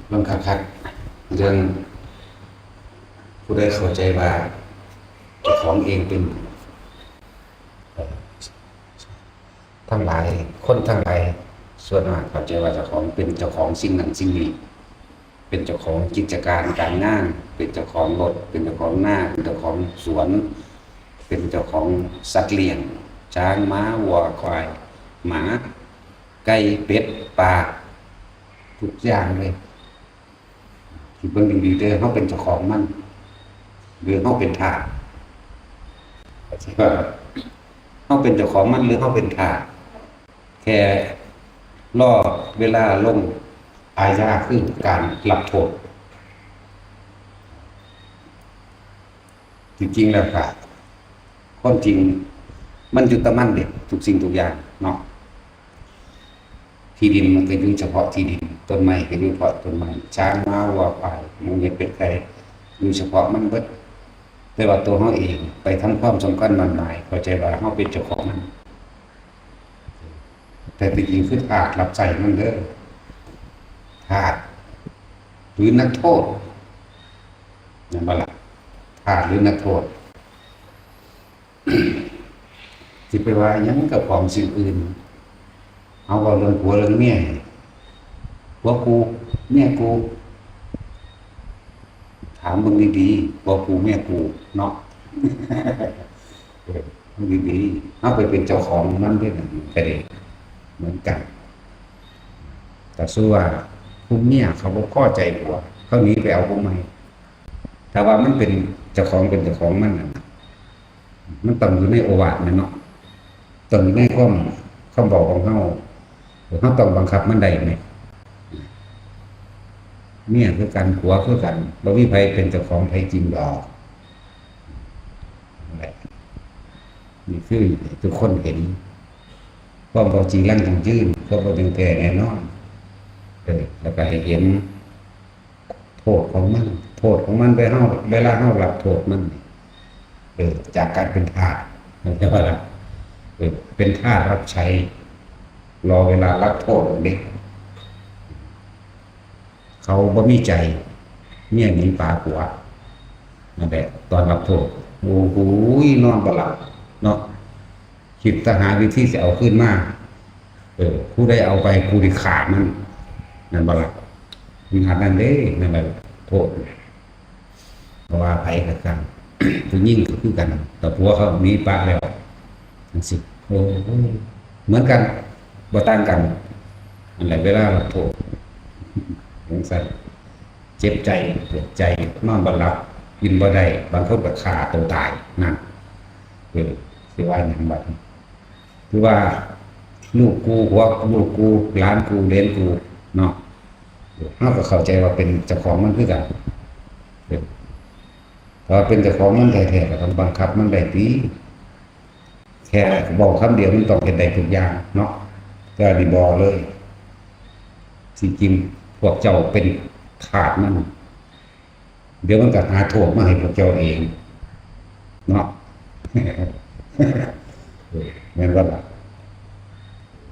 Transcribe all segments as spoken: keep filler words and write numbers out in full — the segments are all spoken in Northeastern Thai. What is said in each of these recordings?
เบิ่งคักๆ เรื่องผู้ใดเข้าใจว่าเจ้าของเองเป็น เอ่อ ทั้งหลาย คนทั้งหลาย ส่วนมากเข้าใจว่าเจ้าของเป็นเจ้าของสิ่งนั้นสิ่งนี้ เป็นเจ้าของกิจการการงาน เป็นเจ้าของรถ เป็นเจ้าของนา เป็นเจ้าของสวน เป็นเจ้าของสัตว์เลี้ยง ช้าง ม้า วัว ควาย หมา ไก่ เป็ด ปลา ทุกอย่างเลย คิดเบิ่งดีๆเด้อ เฮาเป็นเจ้าของมัน หรือเฮาเป็นทาส เฮาเป็นเจ้าของมัน หรือเฮาเป็นทาส แค่รอเวลาลงอาญา คือการรับโทษ จริงๆแล้วก็ ความจริงมันอยู่แต่มันเด้ ทุกสิ่งทุกอย่างเนาะ ที่ดินมันก็อยู่เฉพาะที่ดิน ต้นไม้ก็อยู่เฉพาะต้นไม้ ช้าง ม้า วัว ควาย หมู เห็ด เป็ด ไก่ อยู่เฉพาะมันเบิด แต่ว่าตัวเฮาเองไปทำความสำคัญหมั่นหมาย เข้าใจว่าเฮาเป็นเจ้าของมัน แต่ที่จริงคือทาสรับใช้มันเด้อ ทาส หรือนักโทษ แม่นบ่ล่ะ ทาสหรือนักโทษ สิไปว่าหยังกับของสิ่งอื่น เอาเว้าเรื่องผัวเรื่องเมีย ผัวกู เมียกู ถามเบิ่งดีๆ ผัวกู เมียกู เนาะ เออ เบิ่งดีๆ เฮาไปเป็นเจ้าของมันเด้อ นั่นก็ได้ เหมือนกัน แต่สู้ว่าผู้เมียเขาบ่พอใจผัว เขาหนีไปเอาผู้ใหม่ ถ้าว่ามันเป็นเจ้าของ เป็นเจ้าของมันน่ะ มันต้องอยู่ในโอวาทแม่นเนาะ ต้องอยู่ในความ ความเว้าของเฮา เฮาต้องบังคับมันได้แหม เมียคือกัน ผัวคือกัน บ่มีไผเป็นเจ้าของไผจริงดอก นั่นแหละ นี่คือทุกคนเห็น ความบ่จริงรังยั่งยืน ความบ่เที่ยงแท้แน่นอน เออ แล้วก็ให้เห็น โทษของมัน โทษของมัน เวลาเฮา เวลาเฮารับโทษมัน เออ จากการเป็นทาส มันเรียกว่าอะไร เออ เป็นทาสรับใช้ รอเวลารับโทษเด้ เขาบ่มีใจ เมียหนีปาผัว นั่นแหละ ตอนรับโทษ โอ้โห นอนบ่หลับเนาะ คิดแต่หาวิธีสิเอาคืนมา เออ ผู้ใดเอาไป กูสิฆ่ามัน นั่นบ่ล่ะ ขนาดนั้นเด้ นั่นแหละ โทษ เพราะว่าไผก็ช่าง ผู้หญิงก็คือกัน แต่ผัวเขาหนีปะแล้ว จั่งซี้ โอ้ เหมือนกัน บ่ต่างกัน นั่นแหละ เวลารับโทษ จั่งซั้น เจ็บใจ ปวดใจ นอนบ่หลับ กินบ่ได้ บางคนก็ฆ่าตัวตาย นั่น เออ สิว่าหยังบัดนี้ คือว่า ลูกกู ผัวลูกกู หลานกู เหลนกู เนาะ เฮาก็เข้าใจว่าเป็นเจ้าของมันคือกัน เออ ถ้าเป็นเจ้าของมันแท้ๆ ก็ต้องบังคับมันได้ติ แค่เว้าคำเดียวมันต้องเฮ็ดได้ทุกอย่างเนาะ แต่อันนี้บ่เลย ที่จริงพวกเจ้าเป็นทาสมัน เดี๋ยวมันก็หาโทษมาให้พวกเจ้าเอง เนาะ เออ แม่นบ่ล่ะ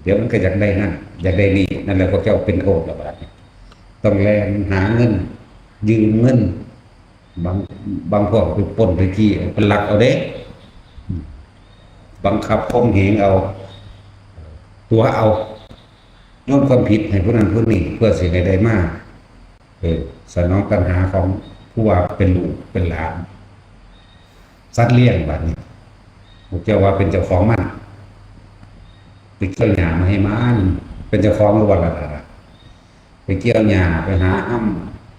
เดี๋ยวมันก็อยากได้นั่น อยากได้นี่ นั่นแหละพวกเจ้าเป็นโทษแล้วบัดนี้ ต้องแล่นหาเงิน ยืมเงิน บาง บางพวกไปปล้นไปจี้ ไปลักเอาเด้ บังคับข่มเหงเอา ตั๋วเอา โยนความผิดให้ผู้นั้นผู้นี้ เพื่อสิให้ได้มา เออ สนองตัณหาของผู้ว่าเป็นลูกเป็นหลาน สัตว์เลี้ยงบัดนี้ พวกเจ้าว่าเป็นเจ้าของมัน ไปเกี่ยวหญ้ามาให้มัน เป็นเจ้าของหรือบ่ล่ะ ไปเกี่ยวหญ้า ไปหาอ้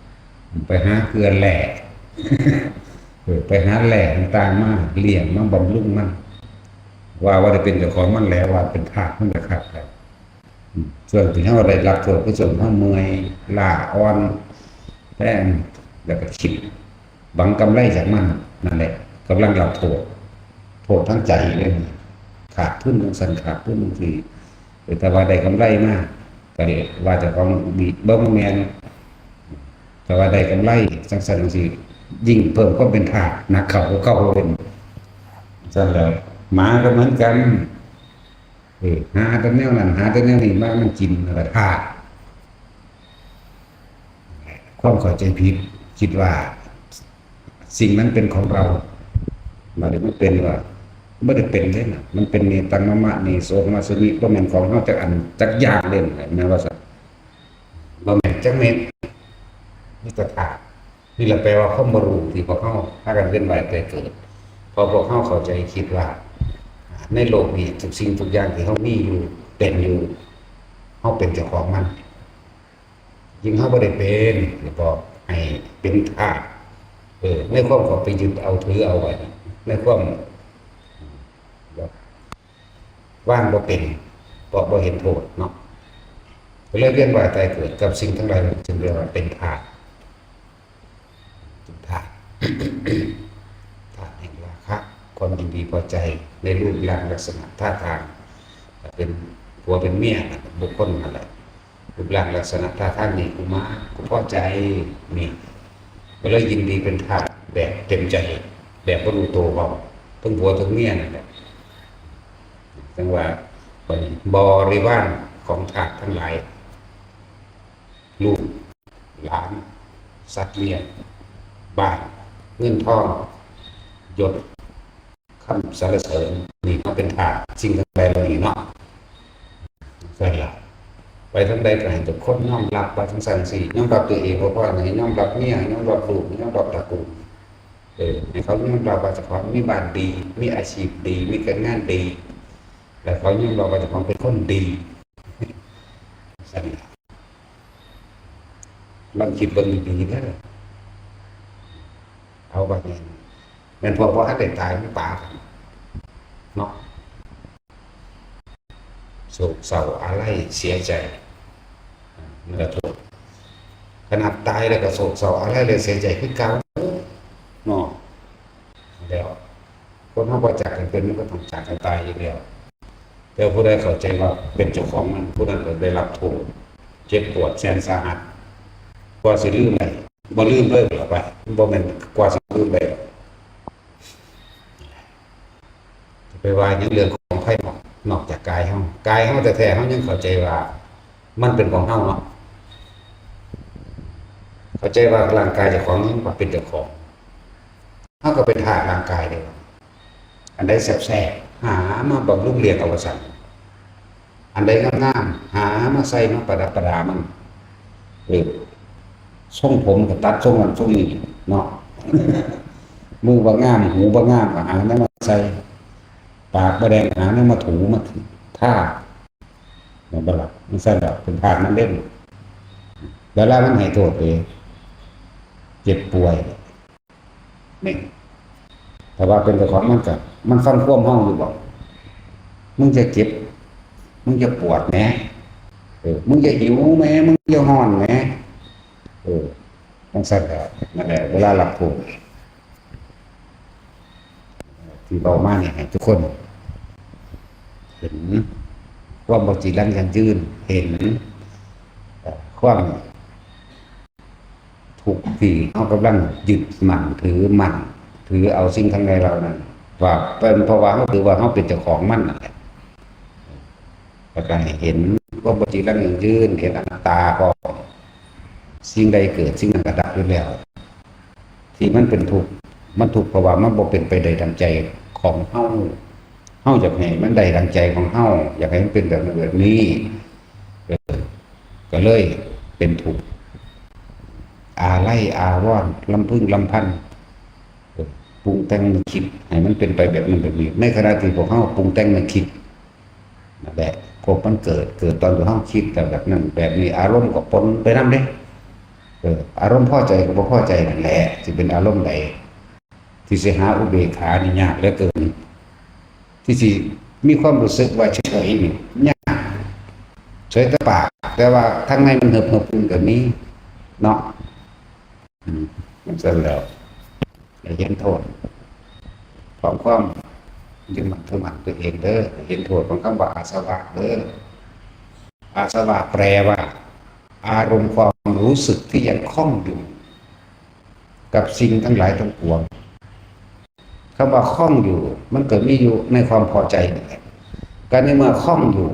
ำ ไปหาเกลือแร่ เออ ไปหาแร่ต่างๆ มาเลี้ยง มาบำรุงมัน ว่า ว่าได้เป็นเจ้าของมันแล้ว ว่าเป็นทาสมันก็คักแล้ว อืม ส่วนที่เฮาได้รับโทษ คือส่วนเฮาเมื่อย ล้าอ่อนแรง แล้วก็คิดหวังกำไรจากมัน นั่นแหละ กำลังรับโทษ โทษทางใจเลย ขาดทุนจั่งซั้น ขาดทุนจั่งซี้ เออ แต่ว่าได้กำไรมา ก็เรียกว่าเจ้าของดี บ่แม่น แต่ว่าได้กำไรจั่งซั้นจั่งซี้ ยิ่งเพิ่มความเป็นทาสหนักเข้า เข้า เข้า ซั่นแหละ หมาก็เหมือนกัน เออ หาแต่แนวนั้น หาแต่แนวนี้มา มันกิน แล้วก็ทาส ความเข้าใจผิด คิดว่าสิ่งนั้นเป็นของเรา มันมันเป็นว่า บ่ได้เป็นเด้นะ มันเป็นเนตังมะมะ เนโสมะสมิ บ่แม่นของเฮาจักอันจักอย่างเด้นะ แม่นว่าซั่น บ่แม่นจักเม็ด มีแต่ธาตุ นี่แหละแปลว่าความบ่รู้ที่พวกเฮาพากันเวียนว่ายตายเกิด เพราะพวกเฮาเข้าใจคิดว่า ในโลกนี้ทุกสิ่งทุกอย่างที่เฮามีอยู่ เป็นอยู่ เฮาเป็นเจ้าของมัน ยิ่งเฮาบ่ได้เป็นก็บอกให้เป็นทาส เออ ในความเข้าไปยึดเอาถือเอาไว้ ในความ ว่างบ่เป็น เพราะบ่เห็นโทษเนาะ ก็เลยเวียนว่ายตายเกิดกับสิ่งทั้งหลาย จึงเรียกว่าเป็นทาส เป็นทาส ทาสแห่งราคะ ความยินดีพอใจในรูปร่างลักษณะท่าทาง เป็นผัวเป็นเมีย บุคคลนั่นแหละ รูปร่างลักษณะท่าทางนี้กูมา กูพอใจ นี่ ก็เลยยินดีเป็นทาสแบบเต็มใจ แบบบ่รู้ตัวพร้อม ทั้งผัวทั้งเมียนั่นแหละ จังว่าบัดนี้บริวารของทาสทั้งหลาย ลูก หลาน สัตว์เลี้ยง บ้าน เงินทอง ยศ คำสรรเสริญ นี่มาเป็นทาสสิ่งทั้งหลายเหล่านี้เนาะ ซั่นล่ะ ไปทางใดก็ให้ทุกคนยอมรับว่าจังซั่นสิ ยอมรับตัวเองบ่พอนะ ให้ยอมรับเมีย ให้ยอมรับลูก ให้ยอมรับตระกูล เออ ให้เขายอมรับว่าเจ้าของมีบ้านดี มีอาชีพดี มีการงานดี แล้วเขายอมรับว่าเจ้าของเป็นคนดี ซั่นล่ะ ลองคิดเบิ่งดีๆเด้อ เอาบัดนี้ แม่นพวกบ่ทันได้ตายมันปากันเนาะ โศกเศร้าอาลัยเสียใจ มันก็โทษ ขนาดตายแล้วก็โศกเศร้าอาลัยและเสียใจคือเก่าเนาะ แล้ว คนเฮาบ่จากกันเป็น มันก็ต้องจากกันตายอยู่แล้ว แต่ผู้ใดเข้าใจว่าเป็นเจ้าของมัน ผู้นั้นก็ได้รับโทษ เจ็บปวดแสนสาหัส กว่าสิลืมได้ บ่ลืมเลยเหรอวะ บ่แม่นกว่าสิลืมได้หรอก จะไปว่าหยังเรื่องของภายนอก นอกจากกายเฮา กายเฮาแท้ๆ เฮายังเข้าใจว่ามันเป็นของเฮาเนาะ เข้าใจว่าร่างกายเจ้าของยังว่าเป็นเจ้าของ เฮาก็เป็นทาสร่างกายเด้ อันใดแซ่บๆ หามาบำรุงเลี้ยงเอาว่าซั่น อันใดงามๆ หามาใส่มาประดับประดามัน เออ ทรงผมก็ตัดทรงนั้นทรงนี้เนาะ มือบ่งาม หูบ่งามก็หาแนวมาใส่ ปากบ่แดงหาแนวมาถูมาทา แม่นบ่ล่ะ มันซั่นดอก เป็นทาสมันเด้ เวลามันให้โทษเด้ เจ็บป่วย นี่ ถ้าว่าเป็นเจ้าของมันก็ มันฟังความเฮาอยู่บ่ มึงจะเจ็บ มึงจะปวดแหม เออ มึงจะหิวแหม มึงจะฮ้อนแหม เออ จังซั่นแหละ นั่นแหละ เวลารับโทษ ที่เว้ามานี่ให้ทุกคน เห็นความบ่จีรังยั่งยืน เห็น เอ่อ ความ ทุกข์ที่เฮากำลังยึดมั่นถือมั่น ถือเอาสิ่งทั้งหลายเหล่านั้น ว่าเป็นเพราะว่าเฮาถือว่าเฮาเป็นเจ้าของมันนั่นแหละ แล้วก็ให้เห็นความบ่จีรังยั่งยืน เห็นอนัตตาของสิ่งใดเกิด สิ่งนั้นก็ดับอยู่แล้ว ที่มันเป็นทุกข์ มันทุกข์เพราะว่ามันบ่เป็นไปได้ดังใจของเฮา เฮาอยากให้มันได้ดังใจของเฮา อยากให้มันเป็นแบบนั้นแบบนี้ เออ ก็เลยเป็นทุกข์ อาลัยอาวรณ์ รำพึงรำพัน เออ ปรุงแต่งนึกคิดให้มันเป็นไปแบบนั้นแบบนี้ ในขณะที่พวกเฮาปรุงแต่งนึกคิด นั่นแหละ พวกมันเกิด เกิดตอนที่เฮาคิดแบบนั้นแบบนี้ อารมณ์ก็ปนไปนำเด้ เออ อารมณ์พอใจกับบ่พอใจนั่นแหละ สิเป็นอารมณ์ใด ที่สิหาอุเบกขานี่ยากเหลือเกิน ที่สิมีความรู้สึกว่าเฉยๆนี่ยาก เฉยแต่ปาก แต่ว่าข้างในมันเหิบๆอยู่ก็มีเนาะ อืม จังซั่นแล้ว ให้เห็นโทษของความยึดมั่นถือมั่นตัวเองเด้อ เห็นโทษของคำว่าอาสวะเด้อ อาสวะแปลว่า อารมณ์ความรู้สึกที่ยังคล้องอยู่ กับสิ่งทั้งหลายทั้งปวง คำว่าคล้องอยู่ มันก็มีอยู่ในความพอใจนี่แหละ ก็ในเมื่อคล้องอยู่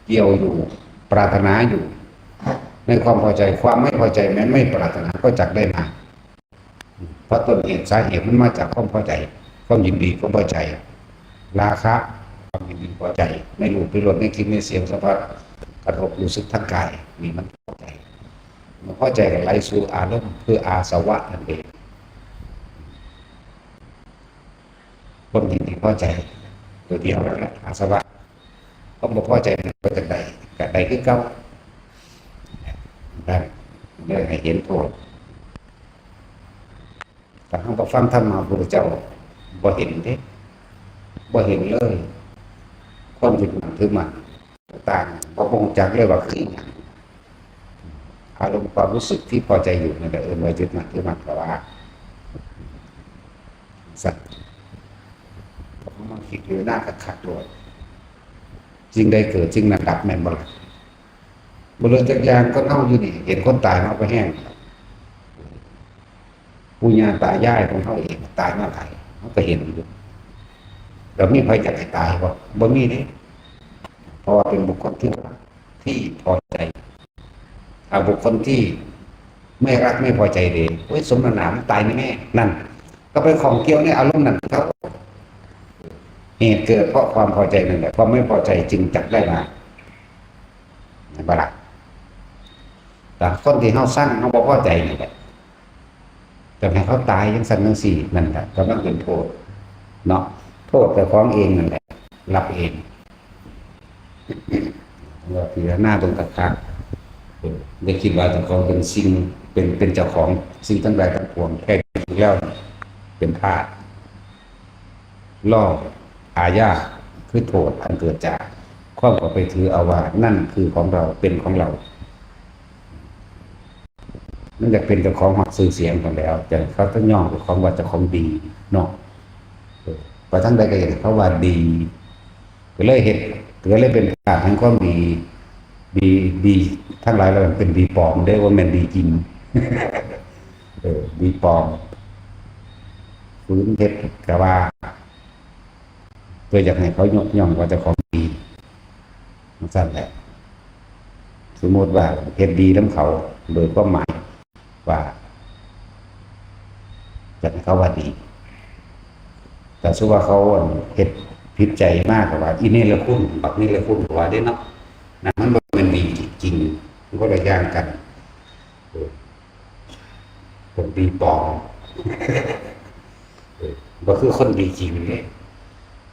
เกี่ยวอยู่ ปรารถนาอยู่ ในความพอใจ ความไม่พอใจแม้ไม่ปรารถนาก็จักได้มา เพราะต้นเหตุสาเหตุมันมาจากความพอใจ ความยินดี ความพอใจ ราคะ ความยินดีพอใจ ในรูปในรสในกลิ่นในเสียงสัมผัส กระทบรู้สึกทางกาย นี่มันพอใจ มันพอใจกับไหลสู่อารมณ์คืออาสวะนั่นเอง ความยินดีพอใจ ตัวเดียวนั่นแหละอาสวะ ความบ่พอใจมันก็จะได้ก็ได้คือเก่านั่นเลยให้เห็นโทษ แต่เราบ่ฟังธรรมะพระพุทธเจ้า บ่เห็นเด้ บ่เห็นเลย ความยึดมั่นถือมั่นต่างๆ บ่รู้จักเลยว่าคือหยัง อารมณ์ความรู้สึกที่พอใจอยู่นั่นแหละ เอิ้นว่ายึดมั่นถือมั่นก็ว่าซั่น มันคิดอยู่หน้าคักๆ โลด สิ่งใดเกิด สิ่งนั้นดับ แม่นบ่ล่ะ บ่เหลือจักอย่าง คนเฮาอยู่นี่ เห็นคนตายมาบ่แฮง ปู่ย่าตายายของเฮาเองตายมาหลาย เฮาก็เห็นอยู่ แล้วมีไผอยากให้ตายบ่ บ่มีเด้ เพราะว่าเป็นบุคคลที่รัก ที่พอใจ ถ้าบุคคลที่ไม่รักไม่พอใจเด้ โอ้ย สมน้ำหน้า มันตายแน่ๆ นั่น ก็ไปข้องเกี่ยวในอารมณ์นั่นครับ เหตุเกิดเพราะความพอใจนั่นแหละ ความไม่พอใจจึงจักได้มา เห็นบ่ล่ะ แต่คนที่เฮาซัง เฮาบ่พอใจนี่แหละ จะให้เขาตายจังซั่นจังซี่ นั่นแหละ กำลังเป็นโทษ เนาะ โทษเจ้าของเองนั่นแหละ รับเอง ว่าพิจารณาเบิ่งคักๆ เออ อย่าคิดว่าเจ้าของเป็นสิ่ง เป็น เป็นเจ้าของสิ่งทั้งหลายทั้งปวง แท้จริงแล้วเป็นธาตุ ลอก อาญา คือโทษอันเกิดจากความเข้าไปถือเอาว่านั่นคือของเรา เป็นของเรา มันอยากเป็นเจ้าของฮอดชื่อเสียงพู้นแหล้ว แต่เขาต้องย่องเจ้าของว่าเจ้าของดีเนาะ เออ ไปทางใดก็เห็นเขาว่าดี ก็เลยเฮ็ด ก็เลยเป็นธาตุแห่งความดี ดี ดีทั้งหลายแล้วเป็นดีปลอมเด้ บ่แม่นดีจริง เออ ดีปลอม ฝืนเฮ็ดก็ว่า เพื่ออยากให้เขายกย่องว่าเจ้าของดี จังซั่นแหละ สมมุติว่าเฮ็ดดีนำเขา โดยความหมายว่า อยากให้เขาว่าดี แต่สมมุติว่าเขาเฮ็ดผิดใจมากก็ว่า อีเนรคุณ บักเนรคุณ ก็ว่าเด้เนาะ นั่นมันบ่แม่นดีจริง มันคนละอย่างกัน เออ คนดีปลอม เออ บ่คือคนดีจริงเด้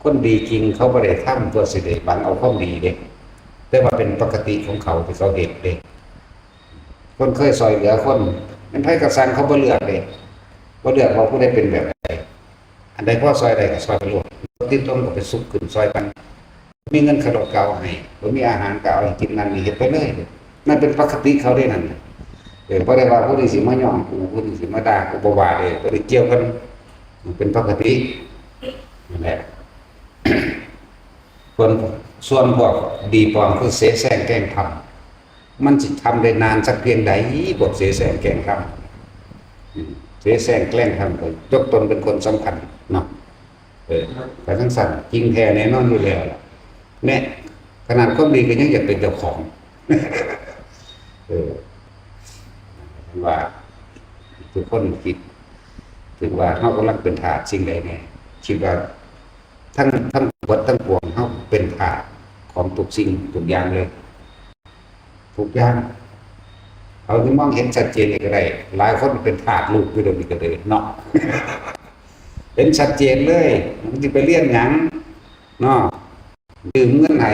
คนดีจริงเขาบ่ได้ทำเพื่อสิได้หวังเอาความดีเด้ แต่ว่าเป็นปกติของเขาที่เขาเฮ็ดเด้ คนเคยซ่อยเหลือคน แม่นไผก็ซ่างเขาบ่เลือกเด้ บ่เลือกว่าผู้ใดเป็นแบบใด อันใดพอซ่อยได้ก็ซ่อยไปโลด บ่ติดตมก็ไปซุกขึ้นซ่อยกัน มีเงินค่ารถก็เอาให้ บ่มีอาหารก็เอาให้กิน นั่นนี่เฮ็ดไปเลย นั่นเป็นปกติเขาเด้นั่นน่ะ เออ บ่ได้ว่าผู้นี้สิมาย่องกู ผู้นี้สิมาด่ากู บ่ว่าเด้ บ่ได้เกี่ยวกัน มันเป็นปกติ นั่นแหละ ส่วน ส่วนพวกดีปลอมคือเสแสร้งแกล้งทำ มันสิทำได้นานสักเพียงใด พวกเสแสร้งแกล้งทำ อืม เสแสร้งแกล้งทำ ก็ยกตนเป็นคนสำคัญเนาะ เออ แต่จังซั่นจริงแท้แน่นอนอยู่แล้วล่ะ แน่ ขนาดความดีก็ยังอยากเป็นเจ้าของ เออ ว่าทุกคนคิด ถึงว่าเฮากำลังเป็นทาสสิ่งใดแน่ คิดว่าทั้ง ทั้งหมดทั้งปวงเฮาเป็นทาสของทุกสิ่งทุกอย่างเลย ทุกอย่าง เอาที่มองเห็นชัดเจนนี่ก็ได้ หลายคนเป็นทาสลูกอยู่เดี๋ยวนี้ก็เลยเนาะ เห็นชัดเจนเลย มันสิไปเรียนหยังเนาะ ยืมเงินให้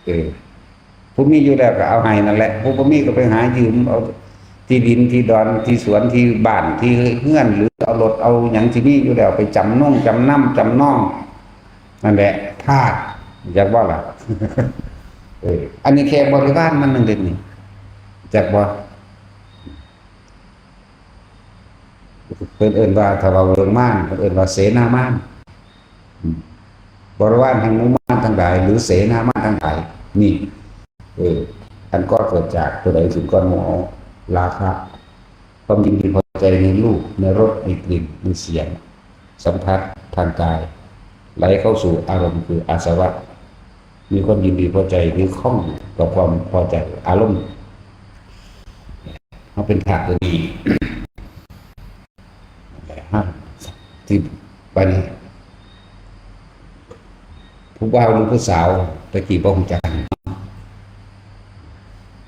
เออ ผู้มีอยู่แล้วก็เอาให้นั่นแหละ ผู้บ่มีก็ไปหายืมเอาที่ดินที่ดอนที่สวนที่บ้านที่เฮือน หรือเอารถเอาหยังที่มีอยู่แล้วไปจำนงจำนำจำนอง นั่นแหละ ทาส จักบ่ล่ะ เออ อันนี้แค่บริวารมันนั่นเด้นี่ จักบ่ เพิ่นเอิ้นว่า ถ้าเว้าเรื่องมาร เพิ่นเอิ้นว่าเสนามาร อืม บริวารแห่งหมู่มารทั้งหลาย หรือเสนามารทั้งหลาย นี่ เออ อันก่อเกิดจากตัวใดขึ้นก่อนหมู่ ราคะ ความยินดีพอใจในรูป ในรส ในกลิ่น ในเสียง สัมผัสทางกาย ไหลเข้าสู่อารมณ์คืออาสวะ มีความยินดีพอใจหรือข้องกับความพอใจอารมณ์ เขาเป็นธาตุตัวนี้ ฮะ ที่บัดนี้ ผู้บ่าวหรือผู้สาว ตะกี้บ่ฮู้จักกัน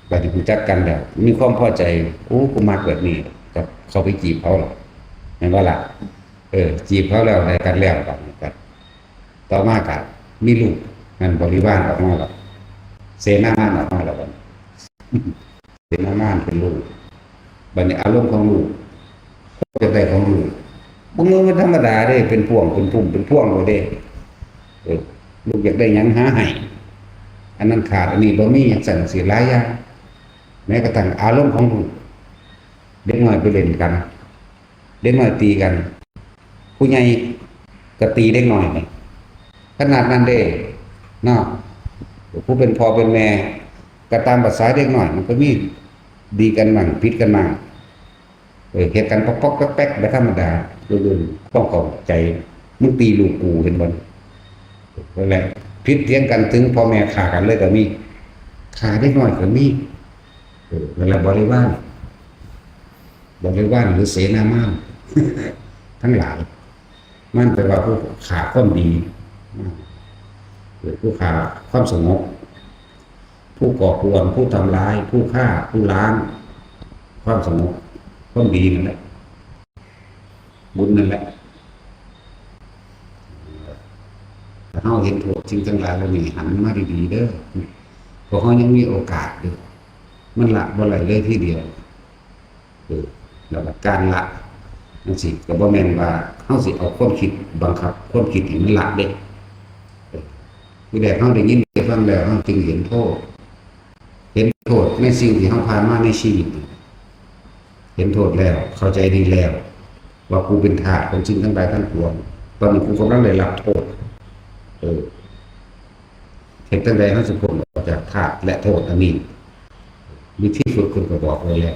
บัดนี้ฮู้จักกันแล้ว มีความพอใจ โอ้ กูมักแบบนี้ ก็เข้าไปจีบเขาหรอก แม่นบ่ล่ะ เออ จีบเขาแล้ว ได้กันแล้ว บัดนี้ก็ ต่อมาก็มีลูก นั่นบริวารออกมาแล้ว เสนามารออกมาแล้ว บัดนี้ เสนามารเป็นลูก บัดนี้อารมณ์ของลูก อยากได้ของลูก บ่แม่นว่าธรรมดาเด้ เป็นพ่วง เป็นพุ่ม เป็นพวงโลดเด้ เออ ลูกอยากได้หยังหาให้ อันนั้นขาด อันนี้บ่มี จั่งซั้นจั่งซี้ หลายอย่าง แม้กระทั่งอารมณ์ของลูก เด็กน้อยไปเล่นกัน เด็กน้อยตีกัน ผู้ใหญ่ก็ตีเด็กน้อยนี่ ขนาดนั้นเด้ เนาะ ผู้เป็นพ่อเป็นแม่ ก็ตามประสาเด็กน้อย มันก็มีดีกันบ้าง ผิดกันบ้าง เออ เฮ็ดกันป๊อกๆแป๊กๆ บ่ธรรมดา เออ ต้องเข้าใจ มึงตีลูกกู เห็นบ่ นั่นแหละ ผิดเถียงกันถึงพ่อแม่ฆ่ากันเลยก็มี ฆ่าเด็กน้อยก็มี เออ นั่นแหละบริวาร บริวารหรือเสนามาร ทั้งหลาย มันแปลว่าผู้ฆ่าความดี เออ ผู้ฆ่าความสงบ ผู้ก่อกวน ผู้ทำร้าย ผู้ฆ่า ผู้ล้าง ความสงบ ความดีนั่นแหละ บุญนั่นแหละ ถ้าเฮาเห็นโทษสิ่งทั้งหลายเหล่านี้ หันมาดีๆเด้อ เพราะเฮายังมีโอกาสอยู่ มันละบ่ได้เลยทีเดียว เออ แล้วก็การละจั่งซี้ ก็บ่แม่นว่าเฮาสิเอาความคิดบังคับความคิดให้มันละเด้ เออ ทีแรกเฮาได้ยินได้ฟังแล้ว เฮาจึงเห็นโทษ เห็นโทษในสิ่งที่เฮาผ่านมาในชีวิตนี่ เห็นโทษแล้ว เข้าใจดีแล้ว ว่ากูเป็นทาสของสิ่งทั้งหลายทั้งปวง ตอนนี้กูกำลังได้รับโทษ เออ เฮ็ดจั่งใดเฮาสิพ้นออกจากทาสและโทษอันนี้ วิธีฝึกเพิ่นก็บอกไว้แล้ว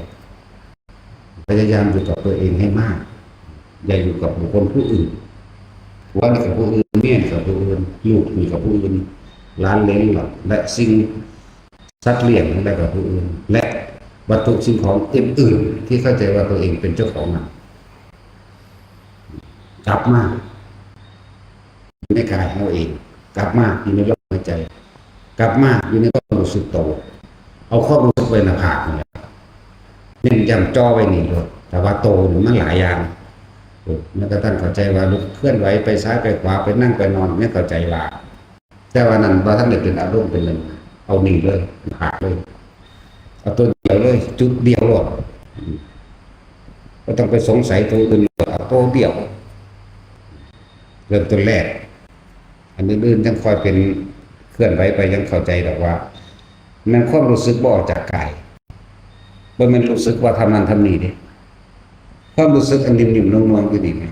พยายามอยู่กับตัวเองให้มาก อย่าอยู่กับบุคคลผู้อื่น ผัวนี่กับผู้อื่น เมียนี่กับผู้อื่น ลูกนี่กับผู้อื่น หลานเหลนหลาน และสิ่ง สัตว์เลี้ยงนี่กับผู้อื่น และวัตถุสิ่งของอื่นๆ ที่เข้าใจว่าตัวเองเป็นเจ้าของมัน กลับมาอยู่ในกายของเราเอง กลับมาอยู่ในลมหายใจ กลับมาอยู่ในความรู้สึกโต เอาความรู้สึกไว้หน้าผากนี่แหละ เน้นย้ำจ่อไว้นี่โลด แต่ว่าโตนี่มันหลายอย่าง เออ แม้กระทั่งเข้าใจว่าลุกเคลื่อนไหวไปซ้ายไปขวา ไปนั่งไปนอน ยังเข้าใจว่า แต่ว่านั้นบ่ทันได้เป็นอารมณ์เป็นหยัง เอานี่เลย หน้าผากเลย เอาตัวเดียวเลย จุดเดียวโลด อืม บ่ต้องไปสงสัยตัวอื่น เอาตัวเดียว เริ่มต้นแรก อันอื่นๆยังค่อยเป็นเคลื่อนไหวไป ยังเข้าใจดอกว่า แม่นความรู้สึกบ่ออกจากกาย บ่แม่นรู้สึกว่าทำนั่นทำนี่เด้ ความรู้สึกอันนิ่มๆนวลๆอยู่นี่แหม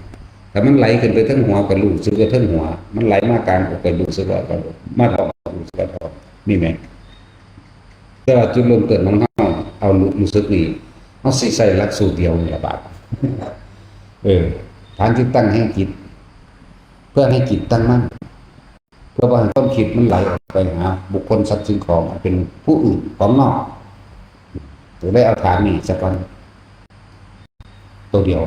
ถ้ามันไหลขึ้นไปเทิงหัวก็รู้สึกว่าเทิงหัว มันไหลมากลางอกก็รู้สึกว่ากลางอก มาท้องก็รู้สึกว่าท้อง นี่แหม แต่ว่าจุดเริ่มต้นของเฮา เอารู้สึกนี่ เฮาสิใช้หลักสูตรเดียวนี่ล่ะบาด เออ ฐานที่ตั้งแห่งจิต เพื่อให้จิตตั้งมั่น เพื่อบ่ให้ความคิดมันไหลออกไปหาบุคคลสัตว์สิ่งของอันเป็นผู้อื่นของนอก ตัวได้เอาฐานนี่ซะก่อน ตัวเดียว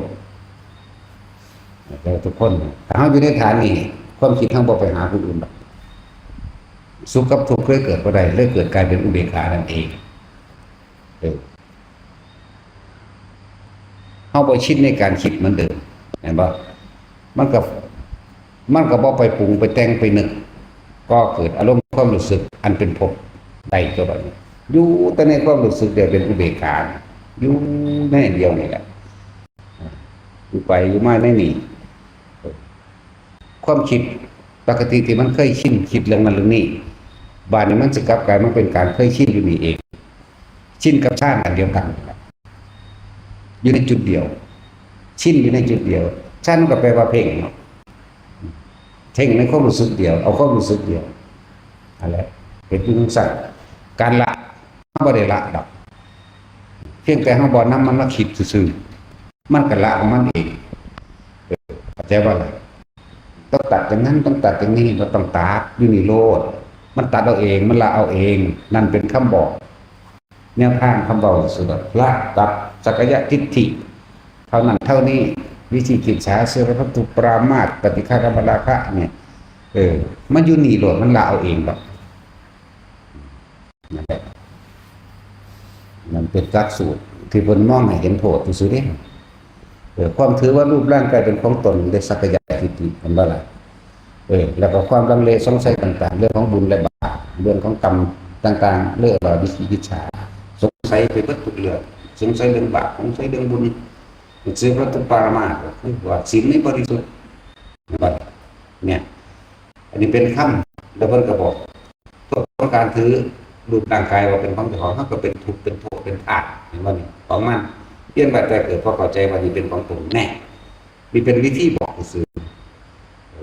แต่ทุกคน ถ้าเฮาอยู่ในฐานนี่ ความคิดเฮาบ่ไปหาผู้อื่นดอก สุขกับทุกข์เลยเกิดบ่ได้ เลยเกิดกลายเป็นอุเบกขานั่นเอง เออ เฮาบ่ชินในการคิดเหมือนเดิม เห็นบ่ มันก็ มันก็บ่ไปปรุงไปแต่งไปนึก ก็เกิดอารมณ์ความรู้สึกอันเป็นภพได้ตัวบัดนี้ อยู่แต่ในความรู้สึกเดียวเป็นอุเบกขา อยู่ในอันเดียวนี่แหละ อยู่ไปอยู่มาในนี่ ความคิดปกติที่มันเคยชินคิดเรื่องนั้นเรื่องนี้ บาดนี้มันสิกลับกลายมาเป็นการเคยชินอยู่นี่เอง ชินกับฌานอันเดียวกัน อยู่ในจุดเดียว ชินอยู่ในจุดเดียว ฌานก็แปลว่าเพ่งเนาะ เพ่งในความรู้สึกเดียว เอาความรู้สึกเดียว นั่นแหละ เป็นผู้จั่งซั้น การละ เฮาบ่ได้ละดอก เพียงแต่เฮาบ่นำมันมาคิดซื่อๆ มันก็ละของมันเอง เออ เข้าใจบ่ล่ะ ต้องตัดอย่างนั้น ต้องตัดอย่างนี้ บ่ต้องตัด อยู่นี่โลด มันตัดเอาเอง มันละเอาเอง นั่นเป็นคำบอก แนวทางคำเว้าซื่อๆดอก ละตัดสักกายทิฏฐิ เท่านั้นเท่านี้ วิจิกิจฉา สีลัตถุปรามาส ปฏิฆากรรมราคะเนี่ย เออ มันอยู่นี่โลด มันละเอาเองดอก นั่นแหละ นั่นเป็นหลักสูตรที่เพิ่นมองให้เห็นโทษซื่อๆเด้ เออ ความถือว่ารูปร่างกายเป็นของตน ได้สักกายทิฏฐิ เห็นบ่ล่ะ เออ แล้วก็ความลังเลสงสัยต่างๆ เรื่องของบุญและบาป เรื่องของกรรมต่างๆ เรื่องว่าวิจิกิจฉา สงสัยไปเบิดทุกเรื่อง สงสัยเรื่องบาป สงสัยเรื่องบุญ สีลัตถุปรามาส ก็คือว่าศีลไม่บริสุทธิ์ เห็นบ่ล่ะ เนี่ย อันนี้เป็นคำ แล้วเพิ่นก็บอก โทษของการถือรูปร่างกายว่าเป็นของเจ้าของ เฮาก็เป็นทุกข์ เป็นโทษ เป็นทาส เห็นบ่นี่ ของมัน เพียงแต่เกิดพอเข้าใจว่านี่เป็นของตนแน่ นี่เป็นวิธีบอกซื่อ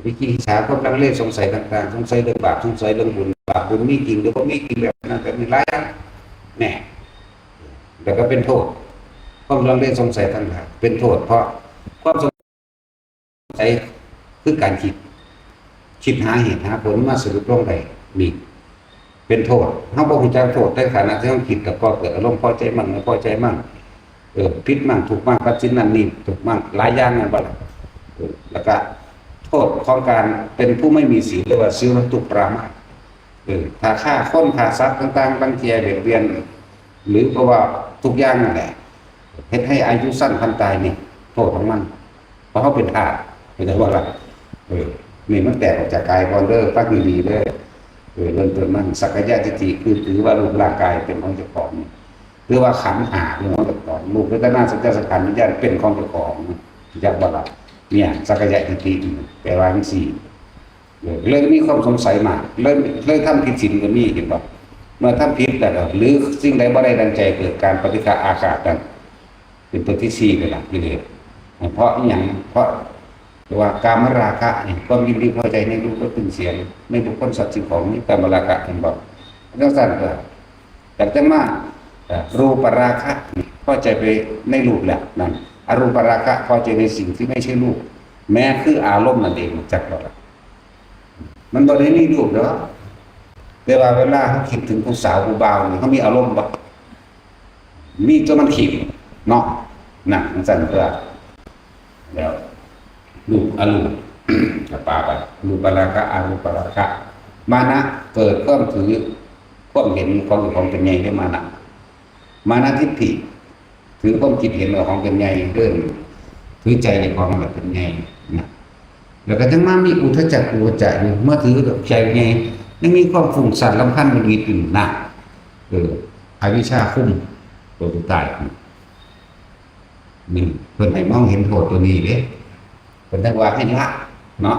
วิจิกิจฉา ความลังเลสงสัยต่างๆ สงสัยเรื่องบาป สงสัยเรื่องบุญ บาปบุญมีจริงหรือบ่มีจริง แบบนั้นแบบนี้ หลายอย่าง แน่ แล้วก็เป็นโทษ ความลังเลสงสัยต่างๆ เป็นโทษ เพราะความสงสัยคือการคิด คิดหาเหตุหาผลมาสรุปลงได้ นี่ เป็นโทษ เฮาบ่ฮู้จักโทษ แต่ขณะที่เฮาคิด ก็ก่อเกิดอารมณ์พอใจมั่ง ไม่พอใจมั่ง เออ ผิดมั่ง ถูกมั่ง กับสิ่งนั้นนี่ ถูกมั่ง หลายอย่างนั่นบ่ล่ะ เออ แล้วก็โทษของการเป็นผู้ไม่มีศีล เรียกว่าสีลัตถุปรามาส เออ ถ้าฆ่าคน ฆ่าสัตว์ต่างๆ รังแกเบียดเบียน หรือเพราะว่าทุกอย่างนั่นแหละ เฮ็ดให้อายุสั้น พลันตายนี่ โทษของมัน เพราะเฮาเป็นทาส เข้าใจบ่ล่ะ เออ นี่มันแตกออกจากกายก่อนเด้อ ฟังดีๆเด้อ เออ เริ่มต้นมัน สักกายทิฏฐิ คือถือว่ารูปร่างกายเป็นของเจ้าของ หรือว่าขันธ์ห้าเป็นของเจ้าของ รูป เวทนา สัญญา สังขาร วิญญาณ เป็นของเจ้าของ รู้จักบ่ล่ะ เนี่ย สักกายทิฏฐิ แปลว่าจั่งซี้ เออ เลยมีความสงสัยมาก เลย เลยทำผิดศีลก็มี เห็นบ่ เมื่อทำผิดแล้วก็ หรือสิ่งใดบ่ได้ดังใจ เกิดการปฏิฆะอาฆาตนั่น เป็นตัวที่สี่นั่นล่ะ กิเลส เพราะอิหยัง เพราะว่ากามราคะนี่ ความยินดีพอใจในรูป รส กลิ่น เสียง ในบุคคล สัตว์ สิ่งของ นี่กามราคะ เห็นบ่ จั่งซั่นก็ จากจั่งมา เอ่อ รูปราคะนี่ พอใจไปในรูปแล้วนั่น อรูปราคะ พอใจในสิ่งที่ไม่ใช่รูป แม้คืออารมณ์นั่นเอง จักบ่ล่ะ มันบ่ได้มีรูปดอก แต่ว่าเวลาเฮาคิดถึงผู้สาวผู้บ่าวนี่ เฮามีอารมณ์บ่ มีตัวมันคิดเนาะ นั่น จั่งซั่นก็ แล้ว รูปอรูป ก็ปาไป รูปราคะ อรูปราคะ มานะ เกิดความถือ ความเห็นของเจ้าของเป็นใหญ่ เรียกมานะ มานะทิฏฐิ ถือความคิดเห็นว่าของเป็นใหญ่ เรื่องถือใจเจ้าของแบบเป็นใหญ่นะ แล้วก็จั่งมามีอุทธัจจะกุกุจจะอยู่ มาถือกับใจใหญ่ ยังมีความฟุ้งซ่านรำคาญหงุดหงิดอยู่นะ เออ อวิชชาคุมตัวสุดท้าย นี่เพิ่นให้มองเห็นโทษตัวนี้เด้ เพิ่นจั่งว่าให้ละเนาะ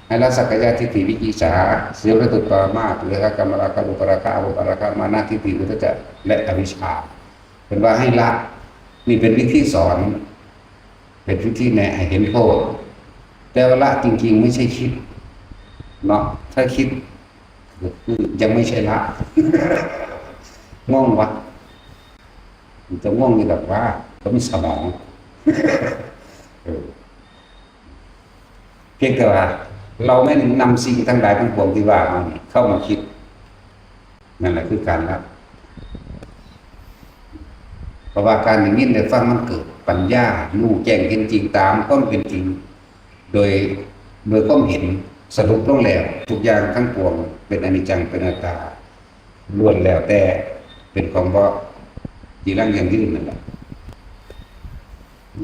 ให้ละสักกายทิฏฐิ วิจิกิจฉา สีลัตถุปรามาส ปฏิฆะ กามราคะ รูปราคะ อรูปราคะ มานะทิฏฐิ อุทธัจจะ และอวิชชา เพิ่นว่าให้ละ นี่เป็นวิธีสอน เป็นวิธีแนะให้เห็นโทษ แต่ว่าละจริงๆไม่ใช่คิดเนาะ ถ้าคิดก็คือยังไม่ใช่ละ งงวะ มันจะง่วงอยู่แบบว่า ก็มีสมอง เออ เพียงแต่ว่า เราไม่นำสิ่งทั้งหลายทั้งปวงที่ว่ามานี่เข้ามาคิด นั่นแหละคือการละ เพราะว่าการได้ยินได้ฟังมันเกิดปัญญา รู้แจ้งเห็นจริงตามความเป็นจริง โดย โดยความเห็น สรุปลงแล้ว ทุกอย่างทั้งปวงเป็นอนิจจัง เป็นอนัตตา ล้วนแล้วแต่เป็นของบ่จีรังยั่งยืนนั่นแหละ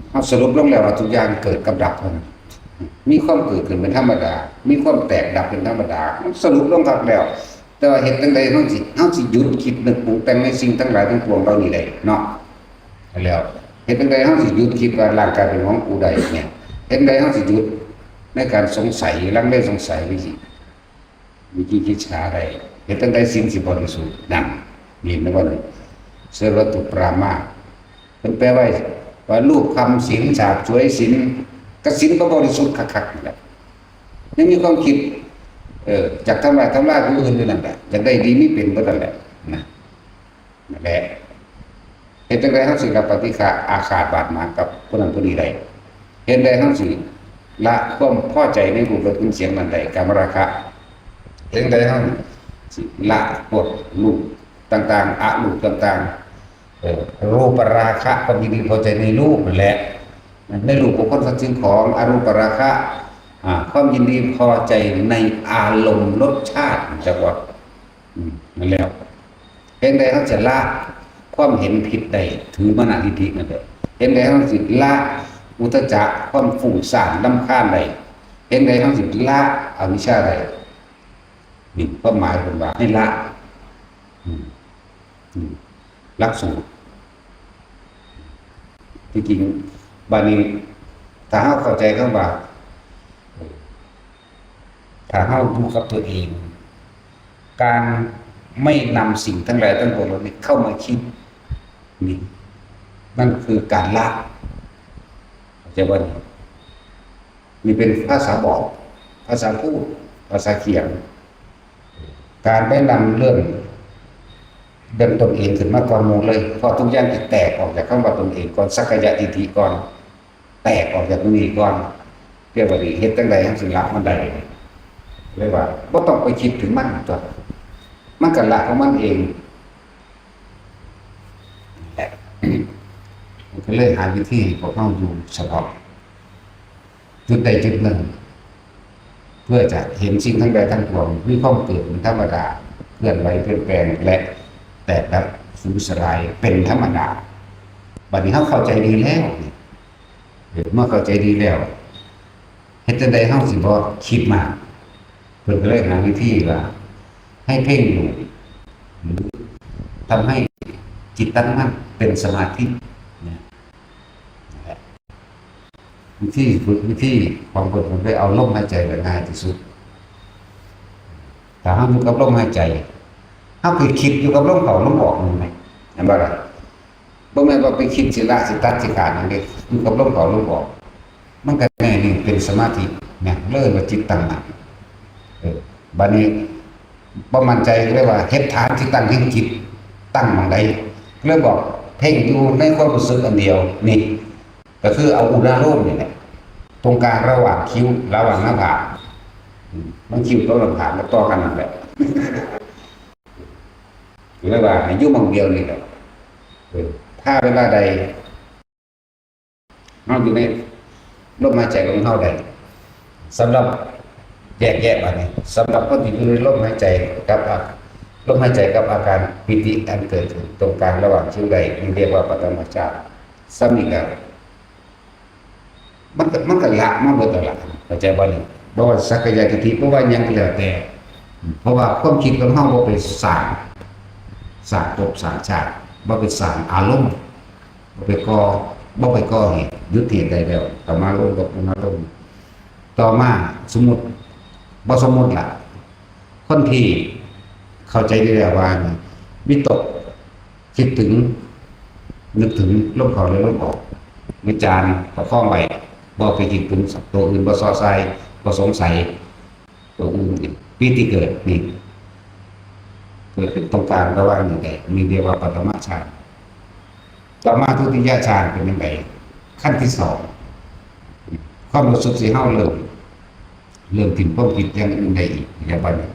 เฮาสรุปลงแล้วว่าทุกอย่างเกิดกับดับเท่านั้น มีความเกิดขึ้นเป็นธรรมดา มีความแตกดับเป็นธรรมดา สรุปลงคักแล้ว แต่ว่าเฮ็ดจั่งใดเฮาสิ เฮาสิหยุดคิดนึกปรุงแต่งในสิ่งทั้งหลายทั้งปวงเหล่านี้ได้เนาะ แล้วเฮ็ดจั่งใดเฮาสิหยุดคิดว่าร่างกายเป็นของผู้ใดเนี่ย เฮ็ดจั่งใดเฮาสิหยุดในการสงสัย ลังเลสงสัยจั่งซี้ วิจิกิจฉาได้ เฮ็ดจั่งใดศีลสิบริสุทธิ์ นั่น นี่นะว่านี่ สีลัตถุปรามาส เพิ่นแปลไว้ว่ารูปคำศีล ฉาบฉวยศีล กสิณก็บริสุทธิ์คักๆนั่นแหละ ยังมีความคิด เออ อยากทำลาย ทำลายผู้อื่นอยู่นั่นแหละ อยากได้ดีมีเป็นเบิดนั่นแหละ นะ นั่นแหละ เฮ็ดจั่งใดเฮาสิละปฏิฆะอาฆาตบาดหมางกับผู้นั้นผู้นี้ได้ เฮ็ดจั่งใดเฮาสิละความพอใจในรูป รส กลิ่น เสียงนั้นได้ กามราคะ เฮ็ดจั่งใดเฮาสิละพวกรูปต่างๆ อรูปต่าง เออ รูปราคะ ความยินดีพอใจในรูปนั่นแหละ ในรูปของคนสัตว์สิ่งของ อรูปราคะ อ่า ความยินดีพอใจในอารมณ์รสชาติจักว่า อืม นั่นแหละ เห็นใดเขาจะละความเห็นผิดได้ ถือมานะทิฏฐินั่นแหละ เห็นใดเขาสิละอุทธัจจะ ความฟุ้งซ่านรำคาญได้ เห็นใดเขาสิละอวิชชาได้ นี่ความหมายผมว่าให้ละ อืม อืม หลักสูตร ที่จริง บานี้ ถ้าเขาเข้าใจคำว่า ถ้าเขาอยู่กับตัวเอง การไม่นำสิ่งทั้งหลายทั้งปวงเหล่านี้เข้ามาคิด นี่ นั่นคือการละ เข้าใจว่านี่ นี่เป็นภาษาบอก ภาษาพูด ภาษาเขียน การไปนำเรื่อง เรื่องตนเองขึ้นมาก่อนหมู่เลย เพราะทุกอย่างจะแตกออกจากคำว่าตนเองก่อน สักกายทิฏฐิก่อน แตกออกจากตรงนี้ก่อน เรียกว่าดี เฮ็ดจั่งใด๋ให้สิละมันได้ เลยว่าบ่ต้องไปคิดถึงมันตัว มันก็ละของมันเอง มันก็เลยหาวิธีให้พวกเราอยู่เฉพาะ จุดใดจุดหนึ่ง เพื่อจะเห็นสิ่งทั้งหลายทั้งปวงมีความเกิดเป็นธรรมดา เคลื่อนไหวเปลี่ยนแปลง และแตกดับสูญสลายเป็นธรรมดา บัดนี้เราเข้าใจดีแล้วนี่ เออ เมื่อเข้าใจดีแล้ว เฮ็ดจั่งใด๋เราสิบ่คิดมาก เพิ่นก็เลยหาวิธีว่า ให้เพ่งอยู่ หรือทำให้จิตตั้งมั่นเป็นสมาธิ เนี่ย นั่นแหละ วิธีฝึก วิธีของเพิ่น เพิ่นเลยเอาลมหายใจไว้ง่ายที่สุด ถ้าเราอยู่กับลมหายใจ เราคือคิดอยู่กับลมเข้าลมออกนั่นแหละ เห็นบ่ล่ะ บ่แม่นว่าไปคิดสิละสิตัดสิขาดหยังเด้ อยู่กับลมเข้าลมออก มันก็แน่นิ่งเป็นสมาธิ เนี่ย เรียกว่าจิตตั้งมั่น เออ บัดนี้ บ่มั่นใจก็เลยว่าเฮ็ดฐานที่ตั้งแห่งจิต ตั้งหม่องใด เลยบอกเพ่งอยู่ในความรู้สึกอันเดียว นี่ ก็คือเอาอุณาโลมนี่แหละ ตรงกลางระหว่างคิ้ว ระหว่างหน้าผาก อืม มันคิ้วกับหน้าผากมันต่อกันนั่นแหละ ก็เลยว่าให้อยู่หม่องเดียวนี่แหละ เออ ถ้าเวลาใด เราอยู่ในลมหายใจของเราได้ สำหรับแยกแยะบัดนี้ สำหรับคนที่อยู่ในลมหายใจกับอา- ลมหายใจกับอาการปีติอันเกิดขึ้นตรงกลางระหว่างคิ้วได้ นี่เรียกว่าปฐมฌาน ซ้ำอีกแล้ว มันก็- มันก็ละมาเบิดแล้วล่ะ เข้าใจบ่นี่ บ่ว่าสักกายทิฏฐิ บ่ว่าหยังก็แล้วแต่ เพราะว่าความคิดของเราบ่ไปสร้าง สร้างภพสร้างชาติ บ่ไปสร้างอารมณ์ บ่ไปก่อ- บ่ไปก่อเหตุ หยุดเหตุได้แล้ว ต่อมาลงกับอารมณ์ ต่อมาสมมุติ บ่สมมุติล่ะ คนที่เข้าใจได้แล้วว่านี่ วิตก คิดถึง นึกถึงลมเข้าและลมออก วิจารณ์ประคองไว้ บ่ไปคิดถึงตัวอื่น บ่ส่อใส่ บ่สงสัย ตัวอื่นอีก ปีติเกิดนี่ เกิดเป็นตรงกลางระหว่างนี่แหละ นี่เรียกว่าปฐมฌาน ต่อมาทุติยฌานเป็นจั่งใด ขั้นที่สอง ความรู้สึกสิเฮาเริ่ม เริ่มถิ่มความคิดอย่างอื่นได้อีก อย่างบัดนี้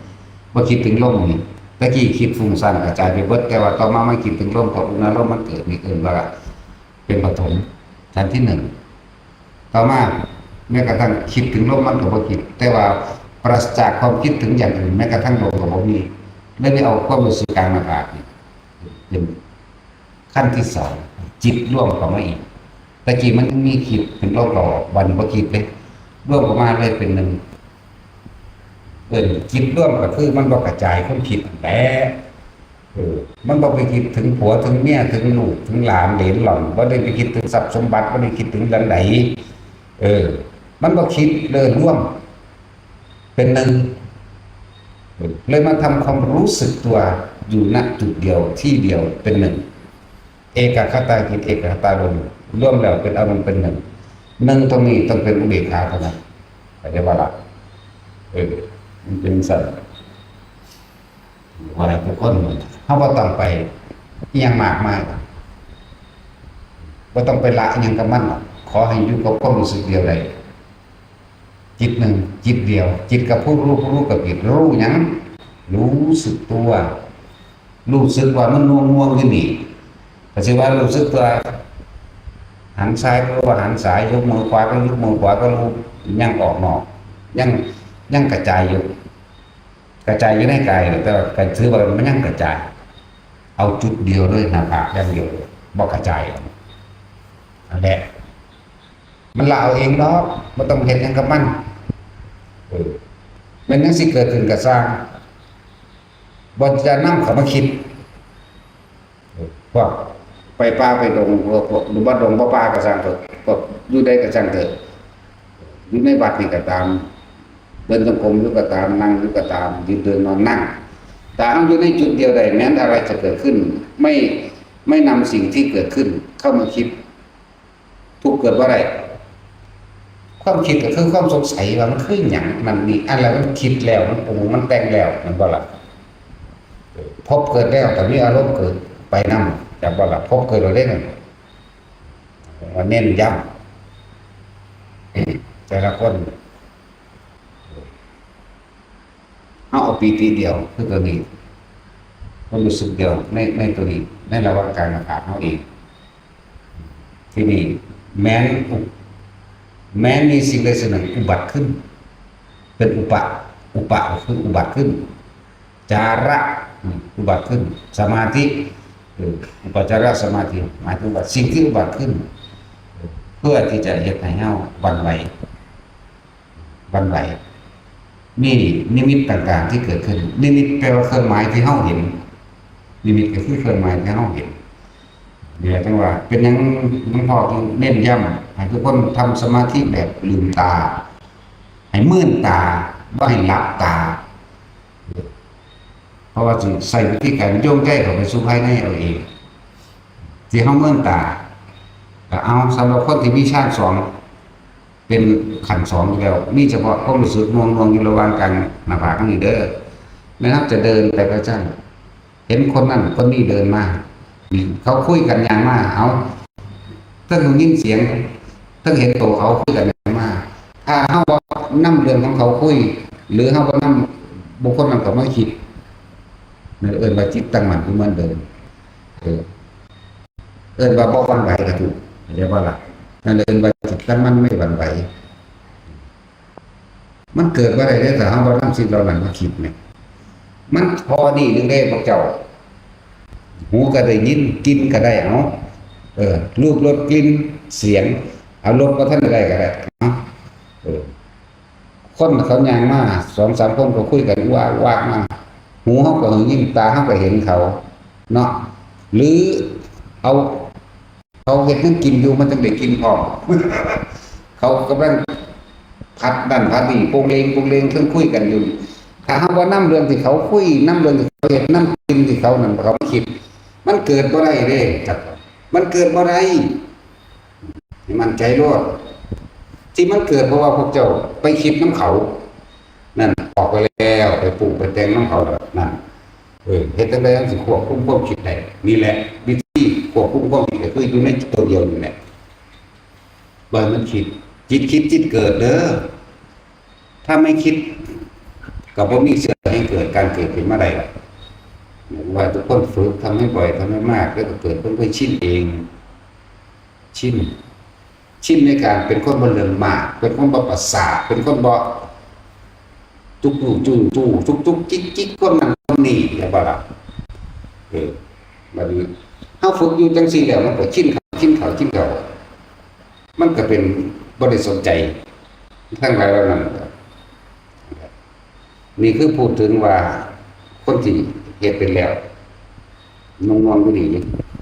บ่คิดถึงลมนี่ ตะกี้คิดฟุ้งซ่านกระจายไปเบิด แต่ว่าต่อมามาคิดถึงลม พออุณาโลมมันเกิด นี่เอิ้นว่าเป็นปฐมฌานที่หนึ่ง ต่อมาแม้กระทั่งคิดถึงลมมันก็บ่คิด แต่ว่าปราศจากความคิดถึงอย่างอื่น แม้กระทั่งลมก็บ่มี เลยได้เอาความรู้สึกกลางหน้าผากนี่เป็นขั้นที่สอง จิตรวมเข้ามาอีก ตะกี้มันมีคิดเป็นลมก็ออก บัดนี้บ่คิดเลย รวมเข้ามาเลยเป็นหนึ่ง เอิ้นจิตรวมก็คือมันบ่กระจายความคิดนั่นแหละ เออ มันบ่ไปคิดถึงผัวถึงเมียถึงลูกถึงหลานเหลนหล่อน บ่ได้ไปคิดถึงทรัพย์สมบัติ บ่ได้คิดถึงเรื่องใด เออ มันบ่คิดเลย รวมเป็นหนึ่ง เออ เลยมาทำความรู้สึกตัวอยู่ ณ จุดเดียวที่เดียวเป็นหนึ่ง เอกัคคตาจิต เอกัคคตารมณ์ รวมแล้วเป็นอารมณ์เป็นหนึ่ง หนึ่งตรงนี้ต้องเป็นอุเบกขาเท่านั้น เข้าใจบ่ล่ะ เออ มันเป็นจั่งซั้น ว่าทุกคน เฮาบ่ต้องไปอิหยังมากมาย บ่ต้องไปละอิหยังกับมันหรอก ขอให้อยู่กับความรู้สึกเดียวได้ จิตหนึ่ง จิตเดียว จิตกับผู้รู้ ผู้รู้กับจิต รู้หยัง รู้สึกตัว รู้สึกว่ามันง่วงๆอยู่นี่ ก็สิว่ารู้สึกตัว หันซ้ายก็รู้ว่าหันซ้าย ยกมือขวาก็ยกมือขวาก็รู้ ยังออกนอก ยัง ยังกระจายอยู่ กระจายอยู่ในกาย แต่ว่าก็ถือว่ามันยังกระจาย เอาจุดเดียวเลย หน้าผากอย่างเดียว บ่กระจาย นั่นแหละ มันละเอาเองดอก บ่ต้องเฮ็ดหยังกับมัน เออ มันยังสิเกิดขึ้นก็ซ่าง บ่จะนำเข้ามาคิด เออ พวกไปป่าไปดง พวก พวกอยู่บ่ดงบ่ป่าก็ซ่างเถอะ พวกอยู่ใดก็ซ่างเถอะ อยู่ในวัดนี่ก็ตาม เดินจงกรมอยู่ก็ตาม นั่งอยู่ก็ตาม ยืนเดินนอนนั่ง ถ้าเฮาอยู่ในจุดเดียวได้ แม้นอะไรจะเกิดขึ้น ไม่ ไม่นำสิ่งที่เกิดขึ้นเข้ามาคิด ทุกข์เกิดบ่ได้ ความคิดก็คือความสงสัยว่ามันคือหยัง มันนี่ อันละมันคิดแล้ว มันปรุง มันแต่งแล้ว แม่นบ่ล่ะ ภพเกิดแล้ว แต่มีอารมณ์เกิดไปนำ จักบ่ล่ะ ภพเกิดแล้วเด้นั่น ว่าเน้นย้ำ แต่ละคน เฮาเอาปีติเดียว คือตัวนี้ ความรู้สึกเดียว ใน ในตัวนี้ ในระหว่างกายกับขาเฮาเอง ทีนี้แม้นอุ- แม้นมีสิ่งใดสิ่งหนึ่งอุบัติขึ้น เป็นอุปะ อุปะก็คืออุบัติขึ้น จาระ อืม อุบัติขึ้น สมาธิ เออ อุปจารสมาธิ หมายถึงว่าสิ่งที่อุบัติขึ้น เพื่อที่จะเฮ็ดให้เฮาหวั่นไหว หวั่นไหว นี่นิมิตต่างๆที่เกิดขึ้น นิมิตแปลว่าเครื่องหมายที่เฮาเห็น นิมิตก็คือเครื่องหมายที่เฮาเห็น นี่แหละจั่งว่า เป็นหยังหลวงพ่อจึงเน้นย้ำให้ทุกคนทำสมาธิแบบลืมตา ให้มืนตา บ่ให้หลับตา เพราะว่าสิใช้วิธีการโยงใจเข้าไปสู่ภายในเอาเอง ที่เฮามืนตา ก็เอา สำหรับคนที่มีฌานสอง เป็นขั้นสองอยู่แล้ว มีเฉพาะความรู้สึกหน่วงๆอยู่ระหว่างกลางหน้าผากนี่เด้อ แม่นเฮาจะเดินไปก็ช่าง เห็นคนนั้นคนนี้เดินมา เขาคุยกันย่างมา เอา เทิงได้ยินเสียง เทิงเห็นตัวเขาคุยกันย่างมา ถ้าเฮาบ่นำเรื่องของเขาคุย หรือเฮาบ่นำบุคคลนั้นเข้ามาคิด นั่นเอิ้นว่าจิตตั้งมั่นคือเหมือนเดิม เออ เอิ้นว่าบ่หวั่นไหวก็ถูก เข้าใจบ่ล่ะ นั่นเอิ้นว่าจิตตั้งมั่นไม่หวั่นไหว มันเกิดบ่ได้เด้ ถ้าเฮาบ่นำสิ่งเหล่านั้นมาคิดแหม มันพอดีหนึ่งเด้พวกเจ้า หูก็ได้ยิน กลิ่นก็ได้ เอา เออ รูป รส กลิ่น เสียง เอา รสบ่ทันได้ก็ได้ เอา เออ คนเขาย่างมา สองสามคนก็คุยกัน วากวากมา หูเฮาก็ได้ยิน ตาเฮาก็เห็นเขา เนาะ หรือเอา เขาเฮ็ดหยังกินอยู่ มันจั่งได้กินพร้อม เขากำลังผัดนั่นผัดนี่ โปงเลงโปงเลง เทิงคุยกันอยู่ ถ้าเฮาบ่นำเรื่องที่เขาคุย นำเรื่องที่เขาเฮ็ด นำกลิ่นที่เขานั่น เขาคิด มันเกิดบ่ได้เด้ ครับ มันเกิดบ่ได้ ให้มั่นใจโลด ที่มันเกิดเพราะว่าพวกเจ้าไปคิดนำเขา นั่น ออกไปแล้ว ไปปรุงไปแต่งนำเขาแล้ว นั่น เออ เฮ็ดจั่งใดจั่งสิควบคุมความคิดได้ นี่แหละ วิธีควบคุมความคิดก็คืออยู่ในตัวเดียวนี่แหละ บ่ให้มันคิด จิตคิดจิตเกิดเด้อ ถ้าไม่คิด ก็บ่มีเชื้อให้เกิด การเกิดขึ้นมาได้หรอก ว่าทุกคนฝึก ทำให้บ่อย ทำให้มาก แล้วก็เกิดความเคยชินเอง ชิน ชินในการเป็นคนบ่เรื่องมาก เป็นคนบ่ประสาท เป็นคนบ่จุกจุกจุกจุกจุกจุกจิกจิก คนนั้นคนนี้ เข้าใจบ่ล่ะ เออ บัดนี้ เฮาฝึกอยู่จั่งซี้แล้ว มันก็ชินเข้า ชินเข้า ชินเข้า มันก็เป็นบ่ได้สนใจ ทั้งหลายเหล่านั้น นี่คือพูดถึงว่าคนที่เฮ็ดเป็นแล้ว นงนวงอยู่นี่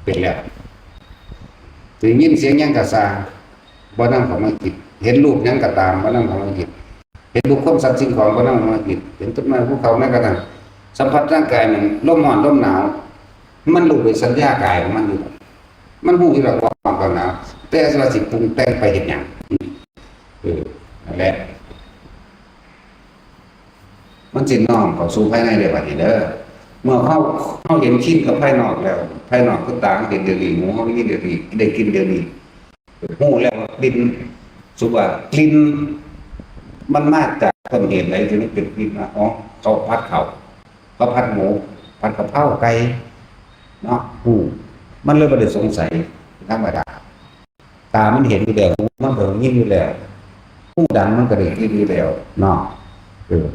เป็นแล้ว ได้ยินเสียงหยังก็ซ่าง บ่นำเข้ามาคิด เห็นรูปหยังก็ตาม บ่นำเข้ามาคิด เห็นบุคคลสัตว์สิ่งของ บ่นำเข้ามาคิด เห็นต้นไม้ภูเขา แม้กระทั่งสัมผัสร่างกายนั่น ลมร้อนลมหนาว มันรู้ด้วยสัญญากายของมันอยู่ มันรู้อยู่แล้วว่าร้อนกับหนาว แต่ว่าสิปรุงแต่งไปเฮ็ดหยัง เออ นั่นแหละ มันสิน้อมเข้าสู่ภายในได้บัดนี้เด้อ เมื่อเฮา เฮาเห็นชินกับภายนอกแล้ว ภายนอกคือตาเห็นเดี๋ยวนี้ หูเฮาได้ยินเดี๋ยวนี้ ได้กลิ่นเดี๋ยวนี้ รู้แล้วว่ากลิ่น สมมุติว่ากลิ่นมันมาจากต้นเหตุใดที่มันเป็นกลิ่นมา อ๋อ เขาผัดข้าว เขาผัดหมู ผัดกะเพราไก่ เนาะ รู้ มันเลยบ่ได้สงสัย ธรรมดา ตามันเห็นอยู่แล้ว หูมันก็ยินอยู่แล้ว หูดังมันก็ได้ยินอยู่แล้วเนาะ เออ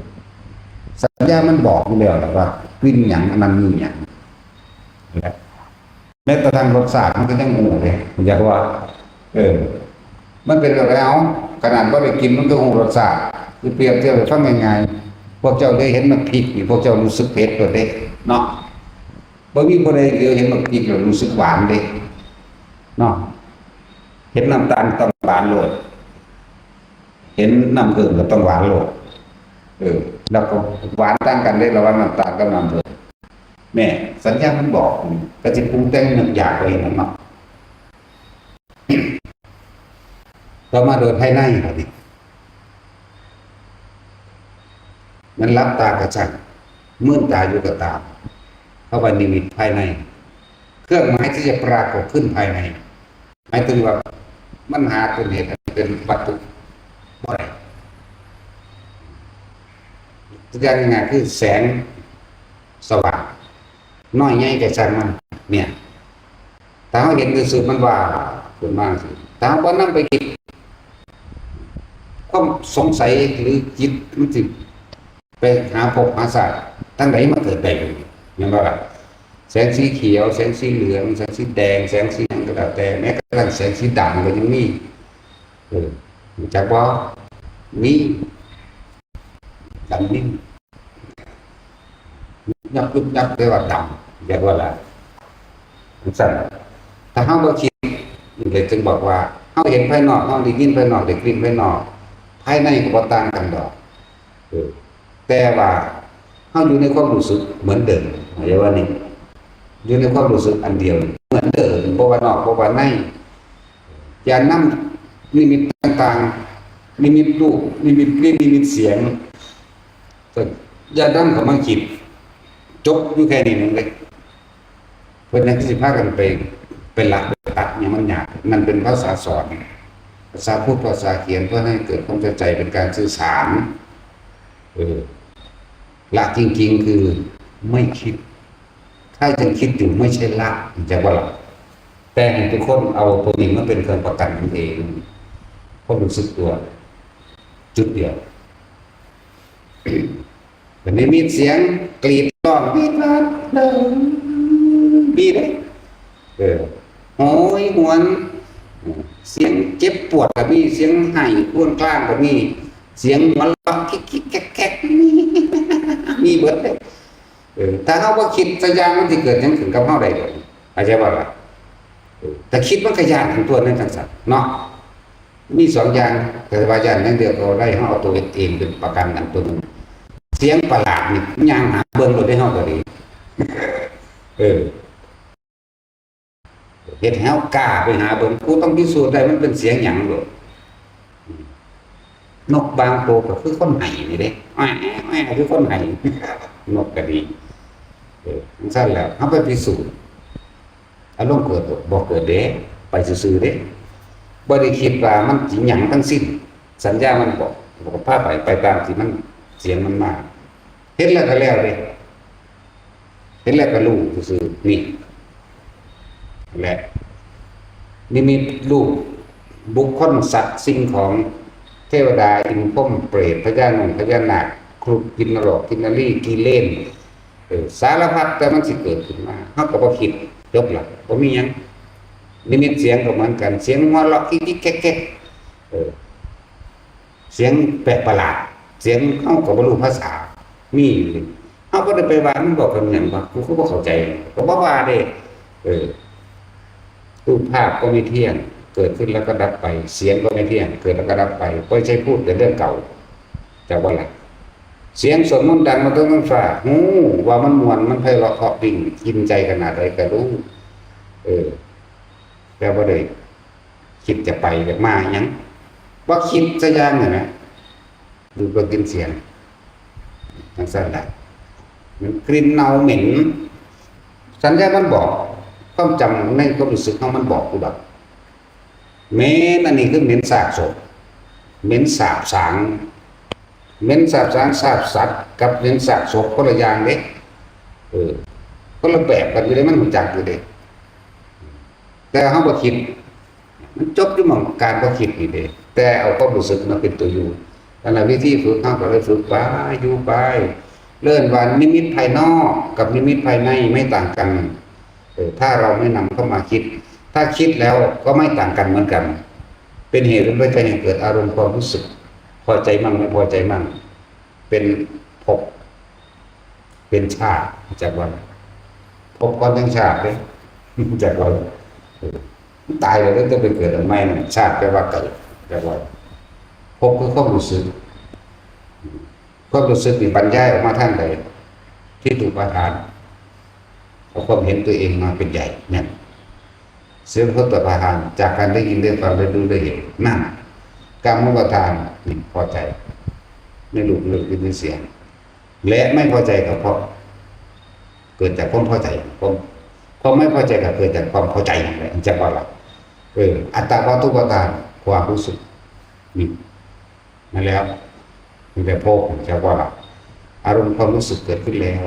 สัญญามันบอกอยู่แล้วแหละว่ากลิ่นหยัง อันนั้นมีหยัง แม้กระทั่งรสชาติมันก็ยังรู้เลย อยากว่า เออ มันเป็นแบบแล้ว ขนาดบ่ได้กินมันก็รู้รสชาติ คือเปรียบเทียบให้ฟังง่ายๆ พวกเจ้าได้เห็นหมากพริกนี่ พวกเจ้ารู้สึกเผ็ดโลดเด้ เนาะ บ่มีผู้ใดเหลียวเห็นหมากพริกแล้วรู้สึกหวานเด้ เนาะ เห็นน้ำตาลต้องหวานโลด เห็นน้ำผึ้งก็ต้องหวานโลด เออ แล้วก็หวานต่างกันเด้ ระหว่างน้ำตาลกับน้ำผึ้ง แม่ สัญญามันบอก ก็สิปรุงแต่งนึกอยากไปเองนั่นเนาะ ต่อมาโดยภายในบัดนี้ มันหลับตาก็ช่าง มืนตาอยู่ก็ตาม เข้าไปนิมิตภายใน เครื่องหมายที่จะปรากฏขึ้นภายใน หมายถึงว่ามันหาต้นเหตุเป็นวัตถุบ่ได้ ตัวอย่างง่ายๆคือแสงสว่าง น้อยใหญ่ก็ช่างมัน เนี่ย ถ้าเราเห็นซื่อๆมันว่าขึ้นมาสิ ถ้าเราบ่นำไปคิด ความสงสัยหรือจิตมันสิไปหาภพหาชาติทางใดมาเกิดได้เลย แม่นบ่ล่ะ แสงสีเขียว แสงสีเหลือง แสงสีแดง แสงสีหยังก็แล้วแต่ แม้กระทั่งแสงสีดำก็ยังมี เออ รู้จักบ่ มี ดำนิ่ม ยุบยับยุบยับ เรียกว่าดำ เรียกว่าอะไร จังซั่น ถ้าเราบ่คิด นี่เลยจึงบอกว่า เราเห็นภายนอก เราได้ยินภายนอก ได้กลิ่นภายนอก ภายในก็บ่ต่างกันดอก เออ แต่ว่าเราอยู่ในความรู้สึกเหมือนเดิม เข้าใจว่านี่ อยู่ในความรู้สึกอันเดียว เหมือนเดิม บ่ว่านอก บ่ว่าใน อย่านำนิมิตต่างๆ นิมิตรูป นิมิตกลิ่น นิมิตเสียง ก็อย่านำเข้ามาคิด จบอยู่แค่นี้นึงเลย เพิ่นยังสิพากันไป ไปละไปตัดเนี่ยมันยาก นั่นเป็นภาษาสอน ภาษาพูด ภาษาเขียน เพื่อให้เกิดความเข้าใจเป็นการสื่อสาร เออ ละจริงๆ คือไม่คิด ถ้ายังคิดอยู่ไม่ใช่ละ เข้าใจบ่ล่ะ แต่ให้ทุกคนเอาตัวนี้มาเป็นเครื่องประกันตัวเอง ความรู้สึกตัว จุดเดียว วันนี้มีเสียงกรีดร้องวีดวาดเดินมีเด้ เออ โหยหวน เสียงเจ็บปวดก็มี เสียงไห้ครวญครางก็มี เสียงหัวเราะคิกคิกแคกแคกมี มีเบิดเลย เออ ถ้าเราบ่คิดสักอย่างมันสิเกิดหยังขึ้นกับเราได้เด้อ เข้าใจบ่ล่ะ เออ แต่คิดมันก็ย้านอันตัวนั้นจังซั่นเนาะ มีสองอย่าง แต่ว่าย้านอย่างเดียวก็ได้ เราเอาตัวเองเป็นประกันอันตัวหนึ่ง เสียงประหลาดนี่ย่างหาเบิ่งโลดได้ เราก็ดี เออ เฮ็ดให้เรากล้าไปหาเบิ่ง กูต้องพิสูจน์ได้มันเป็นเสียงหยังโลด นกบางตัวก็คือคนไห้นี่เด้ แอ้แอ้คือคนไห้ นกก็ดี เออ จังซั่นแหละ เราไปพิสูจน์ อารมณ์เกิดบ่เกิดเด้ ไปซื่อๆเด้ บ่ได้คิดว่ามันสิหยังทั้งสิ้น สัญญามันบอก บอกพาไป ไปตามที่มัน เสียงมันมา เห็นแล้วก็แล้วเด้ เห็นแล้วก็รู้ซื่อๆ นี่ และ นิมิตรูป บุคคล สัตว์ สิ่งของ เทวดา อินทร์ พรหม เปรต พญานาค พญานาค ครุฑ กินนรก กินนรี กิเลน เออ สารพัด แต่มันสิเกิดขึ้นมา เราก็บ่คิด จบละ บ่มีหยัง นิมิตเสียงก็เหมือนกัน เสียงหัวเราะคิกคิกแคกแคก เออ เสียงแปลกประหลาด เสียงเราก็บ่รู้ภาษา มีอยู่ เราบ่ได้ไปว่ามันบอกกันหยังวะ กูก็บ่เข้าใจ ก็บ่ว่าเด้ เออ รูปภาพก็ไม่เที่ยง เกิดขึ้นแล้วก็ดับไป เสียงก็ไม่เที่ยง เกิดแล้วก็ดับไป บ่ใช่พูดแต่เรื่องเก่า แต่ว่าล่ะ เสียงสวดมนต์ดังมาตั้งแต่ฟ้า ฮู้ว่ามันม่วน มันไพเราะเพราะพริ้ง กินใจขนาดใดก็รู้ เออ แต่บ่ได้คิดจะไปอยากมาหยัง บ่คิดสักอย่างเลยนะ ดูดเบิ่งกลิ่นเสียง จังซั่นล่ะ มันกลิ่นเน่าเหม็น สัญญามันบอก ความจำในความรู้สึกของมันบอกอยู่ดอก เหม็นอันนี้คือเหม็นซากศพ เหม็นสาบสาง เหม็นสาบสาง สาบสัตว์ กับเหม็นซากศพคนละอย่างเด้ เออ คนละแบบกันอยู่เด้ มันรู้จักอยู่เด้ แต่เฮาบ่คิด มันจบอยู่หม่องการบ่คิดนี่เด้ แต่เอาความรู้สึกมาเป็นตัวอยู่ นั่นแหละวิธีฝึก เฮาก็เลยฝึกไป อยู่ไป เริ่มว่านิมิตภายนอกกับนิมิตภายในไม่ต่างกัน เออ ถ้าเราไม่นำเข้ามาคิด ถ้าคิดแล้วก็ไม่ต่างกันเหมือนกัน เป็นเหตุเป็นปัจจัยให้เกิดอารมณ์ความรู้สึก พอใจมั่งไม่พอใจมั่ง เป็นภพ เป็นชาติ จักว่า ภพก่อนจั่งชาติเด้ จักว่า เออ มันตายแล้วต้องไปเกิดอันใหม่นั่น ชาติแปลว่าเกิด จักว่า ภพคือความรู้สึก ความรู้สึกนี่บรรยายออกมาทางใด จิตตุปาทาน เอาความเห็นตัวเองมาเป็นใหญ่ นั่น เสียงโผฏฐัพพะธรรม จากการได้ยินได้ฟังได้รู้ได้เห็น นั่น กรรมมปทาน นี่พอใจ ในรูปรสกลิ่นเสียง และไม่พอใจก็เพราะ เกิดจากความพอใจ ความ ความไม่พอใจก็เกิดจากความพอใจนั่นแหละ จักว่าล่ะ เออ อัตตาวัตถุปาทาน ความรู้สึก นี่ นั่นแล้ว มันเป็นภพ จักว่าล่ะ อารมณ์ความรู้สึกเกิดขึ้นแล้ว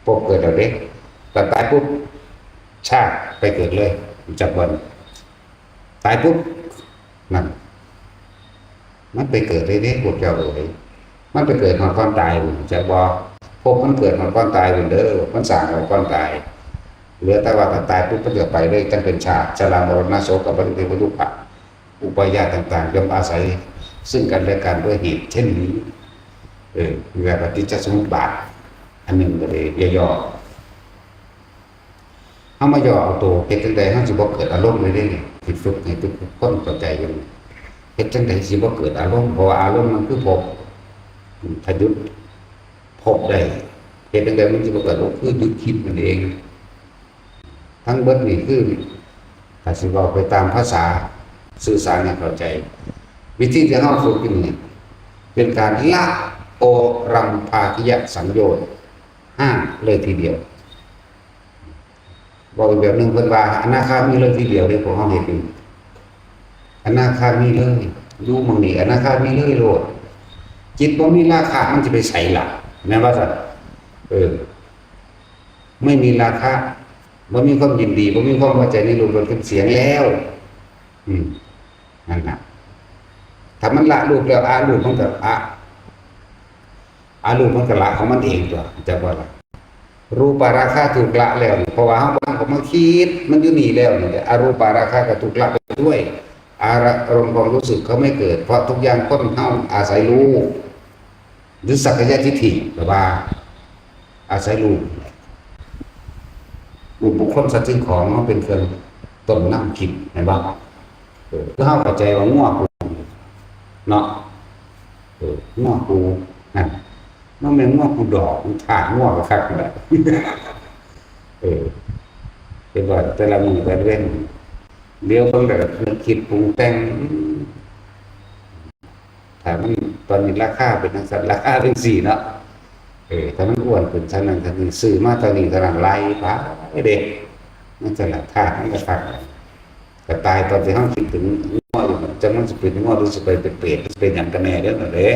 ภพเกิดแล้วเด้ แต่ตายปุ๊บ ชาติไปเกิดเลย จักว่า ตายปุ๊บ นั่น มันไปเกิดเลยเด้ พวกเจ้าเอ๋ย มันไปเกิดฮอดก่อนตาย จักบ่ ภพมันเกิดฮอดก่อนตาย เด้อ มันสร้างเอาก่อนตาย เหลือแต่ว่าถ้าตายปุ๊บมันก็ไปเลย จั่งเป็นชาติ ชรามรณะโสกปริเทวทุกขะ อุปายาตต่างๆ ย่อมอาศัยซึ่งกันและกันด้วยเหตุเช่นนี้ เออ เรียกว่าปฏิจจสมุปบาท อันหนึ่งก็เลยย่อๆ เฮามาย่อเอาตัว เฮ็ดจั่งใดเฮาสิบ่เกิดอารมณ์เลยเด้นี่ สิฝึกให้ทุกคนเข้าใจอยู่ เฮ็ดจั่งใดสิบ่เกิดอารมณ์ เพราะว่าอารมณ์มันคือภพ ถ้าหยุดภพได้ เฮ็ดจั่งใดมันสิบ่เกิดอารมณ์ คือหยุดคิดนั่นเอง ทั้งเบิดนี่คือ ถ้าสิเว้าไปตามภาษา สื่อสารให้เข้าใจ วิธีที่เฮาฝึกอยู่นี่ เป็นการละโอรัมภาคิยสังโยชน์ห้าเลยทีเดียว บอกอีกแบบหนึ่ง เพิ่นว่าอนาคามีเลยทีเดียวเด้ พวกเฮาเฮ็ดอยู่ อนาคามีเลย อยู่หม่องนี้ อนาคามีเลยโลด จิตบ่มีราคะ มันสิไปไสล่ะ แม่นบ่ซั่น เออ ไม่มีราคะ บ่มีความยินดี บ่มีความพอใจในรูปรสกลิ่นเสียงแล้ว อืม นั่นน่ะ ถ้ามันละรูปแล้ว อารูปมันก็ อา อารูปมันก็ละของมันเองตั๊ว จักว่าล่ะ รูปาราคะถูกละแล้วนี่ เพราะว่าเฮาบ่เอามาคิด มันอยู่นี่แล้วนี่แหละ อรูปาราคะก็ถูกละไปด้วย อารมณ์ความรู้สึกก็ไม่เกิด เพราะทุกอย่างคนเฮาอาศัยรูป หรือสักกายทิฏฐิ หรือว่าอาศัยรูป รูปบุคคลสัตว์สิ่งของมันเป็นเครื่องต้นนำคิด เห็นบ่ เออ คือเฮาเข้าใจว่างัวกูเนาะ เออ งัวกูนั่น มันแม่นงัวกูดอก มันท่างัวก็คักนั่นแหละ เออ เป็นว่าแต่ละมื้อแต่ละเว้น เดี๋ยวเบิ่งแล้วก็นึกคิดปรุงแต่ง ถ้ามันตอนนี้ราคาเป็นจั่งซั้น ราคาจั่งซี้เนาะ เออ ถ้ามันอ้วนขึ้นเท่านั้นเท่านี้ ซื้อมาเท่านี้เท่านั้น ไล่ไปเด้ มันจะละธาตุมันก็คัก ก็ตายตอนที่เฮาคิดถึงงัวอยู่นั่น จักมันสิเป็นงัวหรือสิไปเป็นเปรต หรือสิเป็นหยังกันแน่เด้อนั่นเด้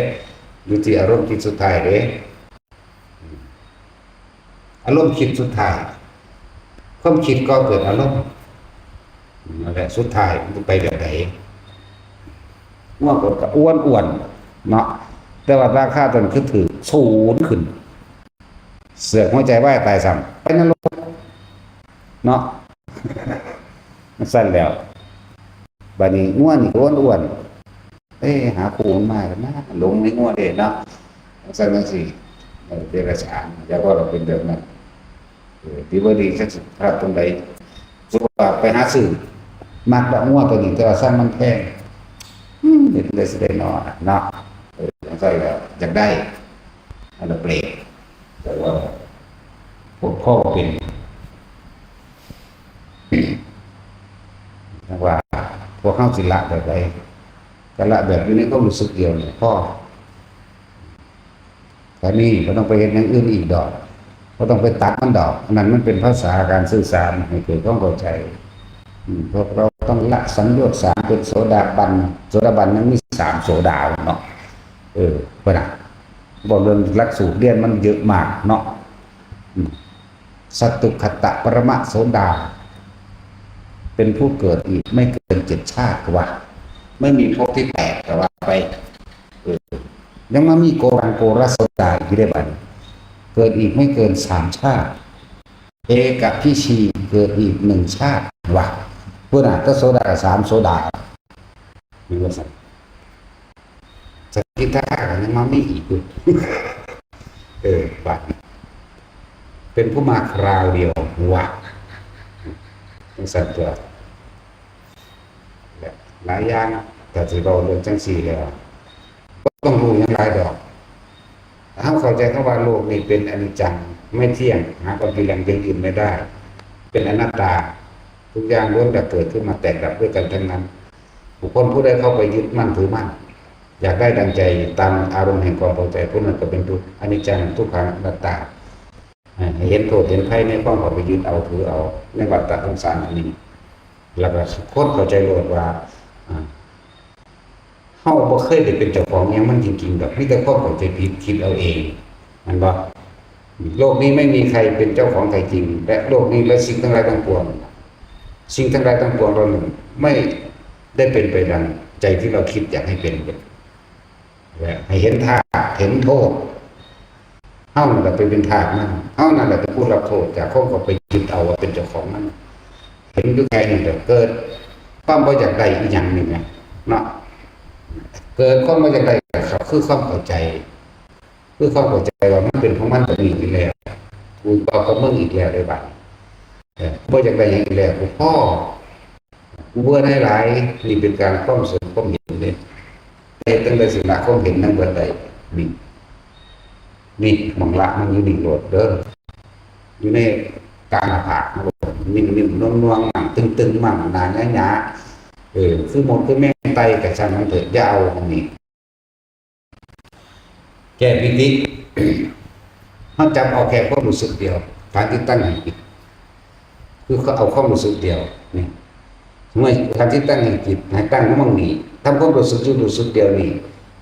อยู่ที่อารมณ์คิดสุดท้ายเด้ อารมณ์คิดสุดท้าย ความคิดก่อเกิดอารมณ์ นั่นแหละ สุดท้ายมันไปแบบใด งัวก็อ้วนๆ เนาะ แต่ว่าราคาต้นคือถืกศูนย์ขึ้น เสือกหัวใจวายตายซ้ำ ไปนรก เนาะ มันซั่นแล้ว บัดนี้งัวนี่ก็อ้วนๆ เอ้ย หาคู่มันมากันนะ หลงในงัวเด้เนาะ จั่งซั้นจั่งซี้ เออ เดรัจฉาน อย่าว่าเราเป็นแบบนั้น เออ ดีบ่ดี จักสิพลาดตรงใด สมมุติว่าไปหาซื้อ มักดอกงัวตัวนี้ แต่ว่าสั่งมันแพง อืม เฮ็ดจั่งใดสิได้น้อเนาะ เออ จั่งซั้นแล้ว อยากได้ อันละเปรต แต่ว่า พวกพ่อเป็น จั่งว่า พวกเฮาสิละแบบใด ก็ละแบบอยู่ในความรู้สึกเดียวนี่พอ แต่นี่บ่ต้องไปเฮ็ดอย่างอื่นอีกดอก บ่ต้องไปตัดมันดอก อันนั้นมันเป็นภาษาการสื่อสารให้เกิดความเข้าใจ อืม พวกเราต้องละสังโยชน์สาม เป็นโสดาบัน โสดาบันมันมีสามโสดาเนาะ เออ เพิ่นน่ะ บอกเรื่องหลักสูตรเรียนมันเยอะมากเนาะ อืม สัตตุคตะปรมะโสดา เป เป็นผู้เกิดอีกไม่เกินเจ็ดชาติก็ว่า ไม่มีภพที่แปดก็ว่าไป เออ ยังมามีโกรังโกรโสดาอีกได้บัดนี้ เกิดอีกไม่เกินสามชาติ เอกพีชีเกิดอีกหนึ่งชาติว่า พุ้นน่ะ ก็โสดากับสามโสดา นี่ว่าซั่น สกิทาคาก็ยังมามีอีกอยู่ เออ บัดนี้ เป็นผู้มาคราวเดียวว่า จั่งซั่นตั๊ว และหลายอย่าง ถ้าสิเว้าเรื่องจั่งซี้แล้ว บ่ต้องรู้หยังหลายดอก ถ้าเฮาเข้าใจคำว่าโลกนี้เป็นอนิจจัง ไม่เที่ยง หาความจริงอย่างยั่งยืนไม่ได้ เป็นอนัตตา ทุกอย่างล้วนแต่เกิดขึ้นมาแตกดับด้วยกันทั้งนั้น บุคคลผู้ใดเข้าไปยึดมั่นถือมั่น อยากได้ดังใจตามอารมณ์แห่งความพอใจ ผู้นั้นก็เป็นทุกข์ อนิจจัง ทุกขัง อนัตตา ให้เห็นโทษเห็นภัยในความเข้าไปยึดเอาถือเอา ในวัฏฏะสงสารอันนี้ แล้วก็คนเข้าใจโลดว่า อ่า เฮาบ่เคยได้เป็นเจ้าของอิหยังมันจริงๆดอก มีแต่ความเข้าใจผิด คิดเอาเอง แม่นบ่ โลกนี้ไม่มีใครเป็นเจ้าของใครจริง และโลกนี้และสิ่งทั้งหลายทั้งปวง สิ่งทั้งหลายทั้งปวงเหล่านั้นไม่ได้เป็นไปดังใจที่เราคิดอยากให้เป็น และให้เห็นธาตุ เห็นโทษ เฮานั่นแหละไปเป็นทาสมัน เฮานั่นแหละเป็นผู้รับโทษจากความเข้าไปยึดเอาว่าเป็นเจ้าของมัน เห็นอยู่แค่นี้แหละ เกิดความบ่อยากได้อีหยังนี่แหม เนาะ เกิดความบ่อยากได้ก็คือความเข้าใจ คือความเข้าใจว่ามันเป็นของมันแบบนี้อยู่แล้ว กูเอากับมึงอีกแล้วเด้บัดนี้ เออ บ่อยากได้หยังอีกแล้ว กูพอ กูเบื่อหน่ายหลาย นี่เป็นการความสมความเห็นเด้ แต่ตั้งแต่สิละความเห็นนั้นเบิดได้ นี่ นี่หม่องละมันอยู่นี่โลดเด้อ อยู่ในกลางหน้าผากมันโลด นิ่มๆ นวลๆ มั่ง ตึงๆ มั่ง หนาหยาๆ เออ คือมดคือแมงไต่ก็ช่างมันเถอะ อย่าเอาอันนี้ แก้ปีติ เฮาจับเอาแค่ความรู้สึกเดียว ฐานที่ตั้งแห่งจิต คือเอาความรู้สึกเดียว นี่ เมื่อฐานที่ตั้งแห่งจิต ให้ตั้งมั่งนี่ ทำความรู้สึกอยู่รู้สึกเดียวนี่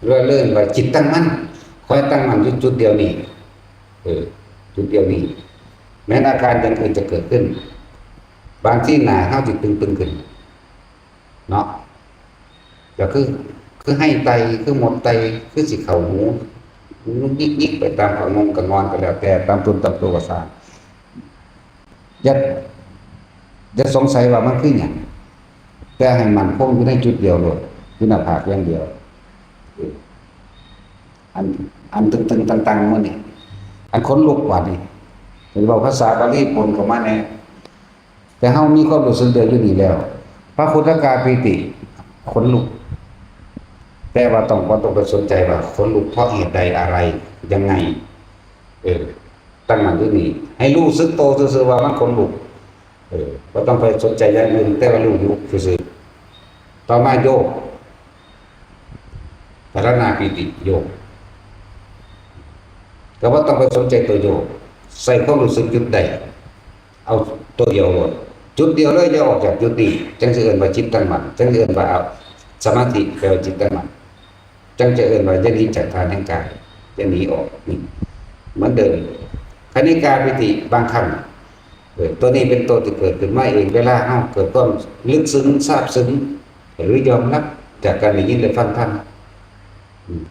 เรียกว่าจิตตั้งมั่น คอยตั้งมั่นอยู่จุดเดียวนี่ เออ จุดเดียวนี่ แม้นอาการอย่างอื่นจะเกิดขึ้น บางทีหน้าเฮาสิตึงๆ ขึ้น เนาะ ก็คือ คือไห้ไต คือมดไต คือสิเข้าหู งุกงิกๆ ไปตามกะงงกะงอนก็แล้วแต่ ตามตนตามตัวก็ซ่าง อย่า อย่าสงสัยว่ามันคือหยัง แต่ให้มั่นคงอยู่ในจุดเดียวโลด อยู่หน้าผากอย่างเดียว เออ อัน อันตึงๆ ตังๆ มื้อนี้ อันขนลุกว่านี่ เป็นเว้าภาษาบาลีปนเข้ามาแน่ แต่เฮามีความรู้สึกเดียวอยู่นี่แล้ว พระคุตกาปีติ ขนลุก แต่ว่าต้อง บ่ต้องไปสนใจว่าขนลุกเพราะเหตุใดอะไร ยังไง เออ ตั้งมั่นอยู่นี่ ให้รู้สึกโตซื่อๆ ว่ามันขนลุก เออ บ่ต้องไปสนใจอย่างอื่น แต่ว่ารู้อยู่ซื่อๆ ต่อมาโยก ปรณาปีติโยก ก็บ่ต้องไปสนใจตัวโยก ใส่ความรู้สึกจุดใด เอาตัวเดียวโลด จุดเดียวเลย อย่าออกจากจุดนี้ จั่งสิเอิ้นว่าจิตตั้งมั่น จั่งสิเอิ้นว่าเอาสมาธิ แปลว่าจิตตั้งมั่น จั่งจะเอิ้นว่าอย่าหนีจากฐานแห่งกาย อย่าหนีออก นี่ เหมือนเดิม คณิกาปีติ บางครั้ง เออ ตัวนี้เป็นตัวที่เกิดขึ้นมาเอง เวลาเฮาเกิดความลึกซึ้งซาบซึ้ง หรือยอมรับจากการได้ยินได้ฟังธรรม อืม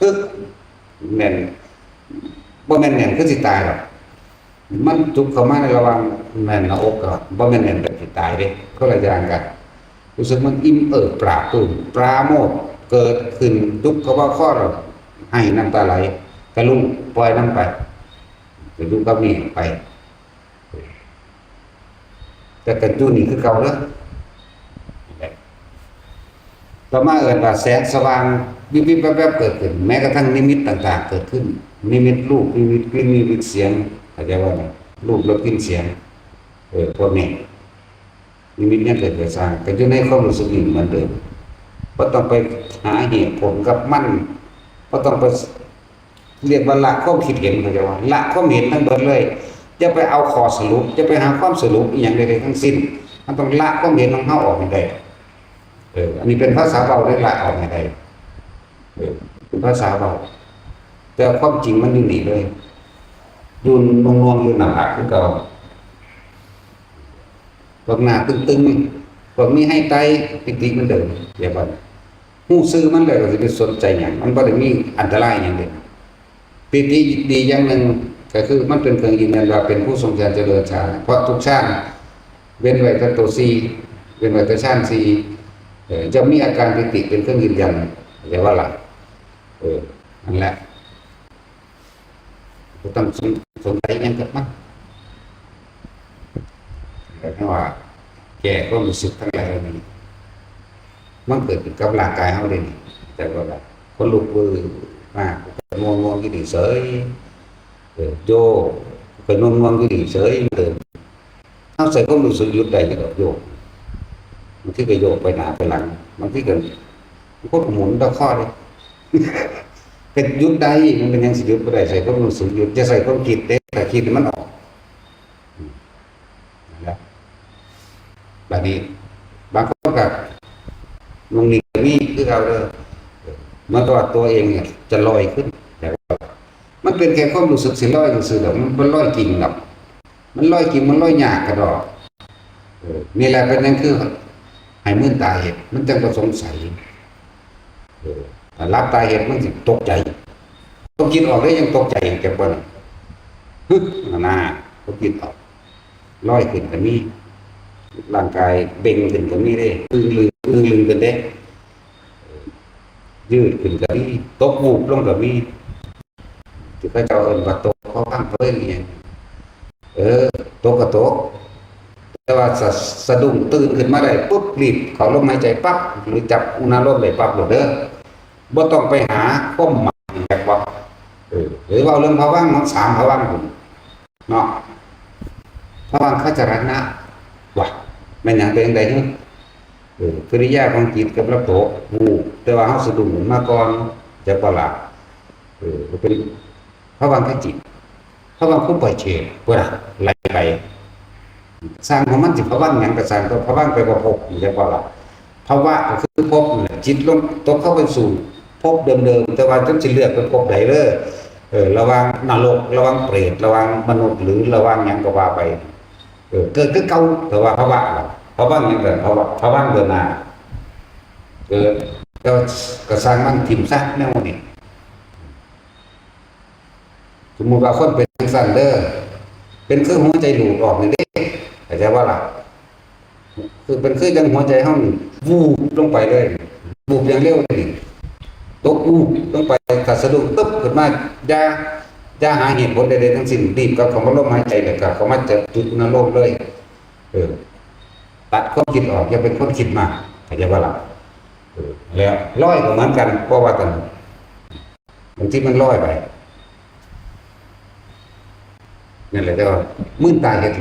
กึก แน่น บ่แม่นแน่นคือสิตายหรอก มันจุกเข้ามาในระหว่างแน่นหน้าอกกับบ่แม่นแน่นแบบสิตายเด้ คนละอย่างกัน รู้สึกมันอิ่มเอิบปราบปลื้ม ปราโมทย์ เกิดขึ้นจุกเข้ามาคอเรา ไห้น้ำตาไหล กะลุงปล่อยน้ำไป กะลุงก็มีไป แต่กะจุนี่คือเก่าเด้อ ต่อมาเอิ้นว่าแสงสว่างวิบวิบแวบแวบเกิดขึ้น แม้กระทั่งนิมิตต่างๆ เกิดขึ้น นิมิตรูป นิมิตกลิ่น นิมิตเสียง เข้าใจว่าไง รูป รส กลิ่น เสียง เออ พวกนี้ นิมิตยังเกิดเกิดสร้าง ก็อยู่ในความรู้สึกนี้เหมือนเดิม บ่ต้องไปหาเหตุผลกับมัน บ่ต้องไป เรียกว่าละความคิดเห็น เข้าใจว่า ละความเห็นทั้งเบิดเลย อย่าไปเอาข้อสรุป อย่าไปหาความสรุปอีหยังใดๆทั้งสิ้น มันต้องละความเห็นของเฮาออกให้ได้ เออ อันนี้เป็นภาษาเว้าได้ ละออกให้ได้ เออ เป็นภาษาเว้า แต่ความจริงมันอยู่นี่เลย อยู่นวงๆอยู่นั่นล่ะคือเก่า พวกหน้าตึง พวกมีไฮไตปีติมันเดิน เดี๋ยวก่อน ฮู้ซื่อมันแล้วก็สิไปสนใจหยัง มันบ่ได้มีอันตรายหยังเด้ ปีติดีอย่างหนึ่งก็คือมันเป็นเครื่องยืนยันว่าเป็นผู้ทรงฌานเจริญฌาน เพราะทุกฌานเว้นไว้แต่ตัวสี่ เว้นไว้แต่ฌานสี่ เอ่อ จะมีอาการปีติเป็นเครื่องยืนยัน เรียกว่าหลัก เออ นั่นแหละ บ่ต้องสน สนใจหยังกับมัน แต่ถ้าว่าแก้ความรู้สึกทั้งหลายเหล่านี้ มันเกิดขึ้นกับร่างกายเฮาเด้นี่ แต่ว่าแบบขนลุกวืบมา ง่วงๆอยู่นี่เฉย เออ โยก ไปง่วงๆอยู่นี่เฉยเหมือนเดิม เฮาใส่ความรู้สึกหยุดได้อยู่ดอกโยก บางทีก็โยกไปหน้าไปหลัง บางทีก็ มันก็หมุนตะข้อเลย ก็หยุดได้ มันเป็นหยังสิหยุดบ่ได้ ใส่ความรู้สึกหยุด อย่าใส่ความคิดเด้ ถ้าคิดมันออก อืม นั่นแหละ บัดนี้ บางคนก็ ตรงนี้ก็มีคือเก่าเด้อ เหมือนกับว่าตัวเองเนี่ยจะลอยขึ้น แต่ว่ามันเป็นแค่ความรู้สึกสิลอยซื่อๆดอก มันบ่ลอยจริงดอก มันลอยจริง มันลอยยากกะดอก เออ นี่แหละเป็นหยังคือให้มื่นตาเฮ็ด มันจั่งบ่สงสัย เออ ถ้าหลับตาเฮ็ดมันสิตกใจ ความคิดออกแล้วยังตกใจ จักบ่น่ะ ฮึ นั่นน่ะ ความคิดออก ลอยขึ้นก็มี ร่างกายเบ่งขึ้นก็มีเด้ อึ้งลึง อึ้งลึงขึ้นเด้ ยืดขึ้นก็มี ตกวูบลงก็มี ที่เขาเจ้าเอิ้นว่าตกผวังค์เลยนี่ เออ ตกก็ตก แต่ว่าสะ สะดุ้งตื่นขึ้นมาได้ปุ๊บ รีบเข้าลมหายใจปั๊บ หรือจับอุณาโลมได้ปั๊บโลดเด้อ บ่ต้องไปหาความหมาย จักว่า เออ หรือว่าเรื่องผวังค์เนาะ สามผวังค์พุ้นเนาะ ผวังคจรณะ ว่ะ แม่นหยังเป็นจั่งใด๋ เออ กิริยาของจิตกับระบบรู้ แต่ว่าเฮาสะดุ้งขึ้นมาก่อน จักบ่ล่ะ เออ เป็นผวังคจิต ผวังค์คุปปเชษ พุ้นน่ะ ไหลไป สร้างของมันสิผวังค์หยังก็สร้าง แต่ผวังค์แปลว่าภพ จักบ่ล่ะ ภวะก็คือภพนั่นแหละ จิตลงตกเข้าไปสู่ภพเดิมๆ แต่ว่าจักสิเลือกเป็นภพใดเด้อ เออ ระหว่างนรก ระหว่างเปรต ระหว่างมนุษย์ หรือระหว่างหยังก็ว่าไป เออ เกิดคือเก่า แต่ว่าภวะล่ะ ผวังค์หยังเกิด ภวะ ผวังค์เดินหน้า เกิด แต่ว่าก็สร้างมันถิ่มซะแนวนี้ สมมุติว่าคนเป็นจั่งซั่นเด้อ เป็นคือหัวใจหลุดออกนี่เด้ เข้าใจบ่ล่ะ คือเป็นคือจั่งหัวใจเฮานี่ วูบลงไปเลย วูบอย่างเร็วเลยนี่ ตกวูบลงไป ถ้าสะดุ้งตึ๊บขึ้นมา อย่า อย่าหาเหตุผลใดๆทั้งสิ้น รีบกลับเข้ามาลมหายใจ แล้วก็เข้ามาจับจุดอุณาโลมเลย เออ ตัดความคิดออก อย่าเป็นคนคิดมาก เข้าใจบ่ล่ะ เออ แล้วลอยก็เหมือนกัน เพราะว่าตอน บางทีมันลอยไป นั่นแหละ แต่ว่ามื่นตาเฮ็ด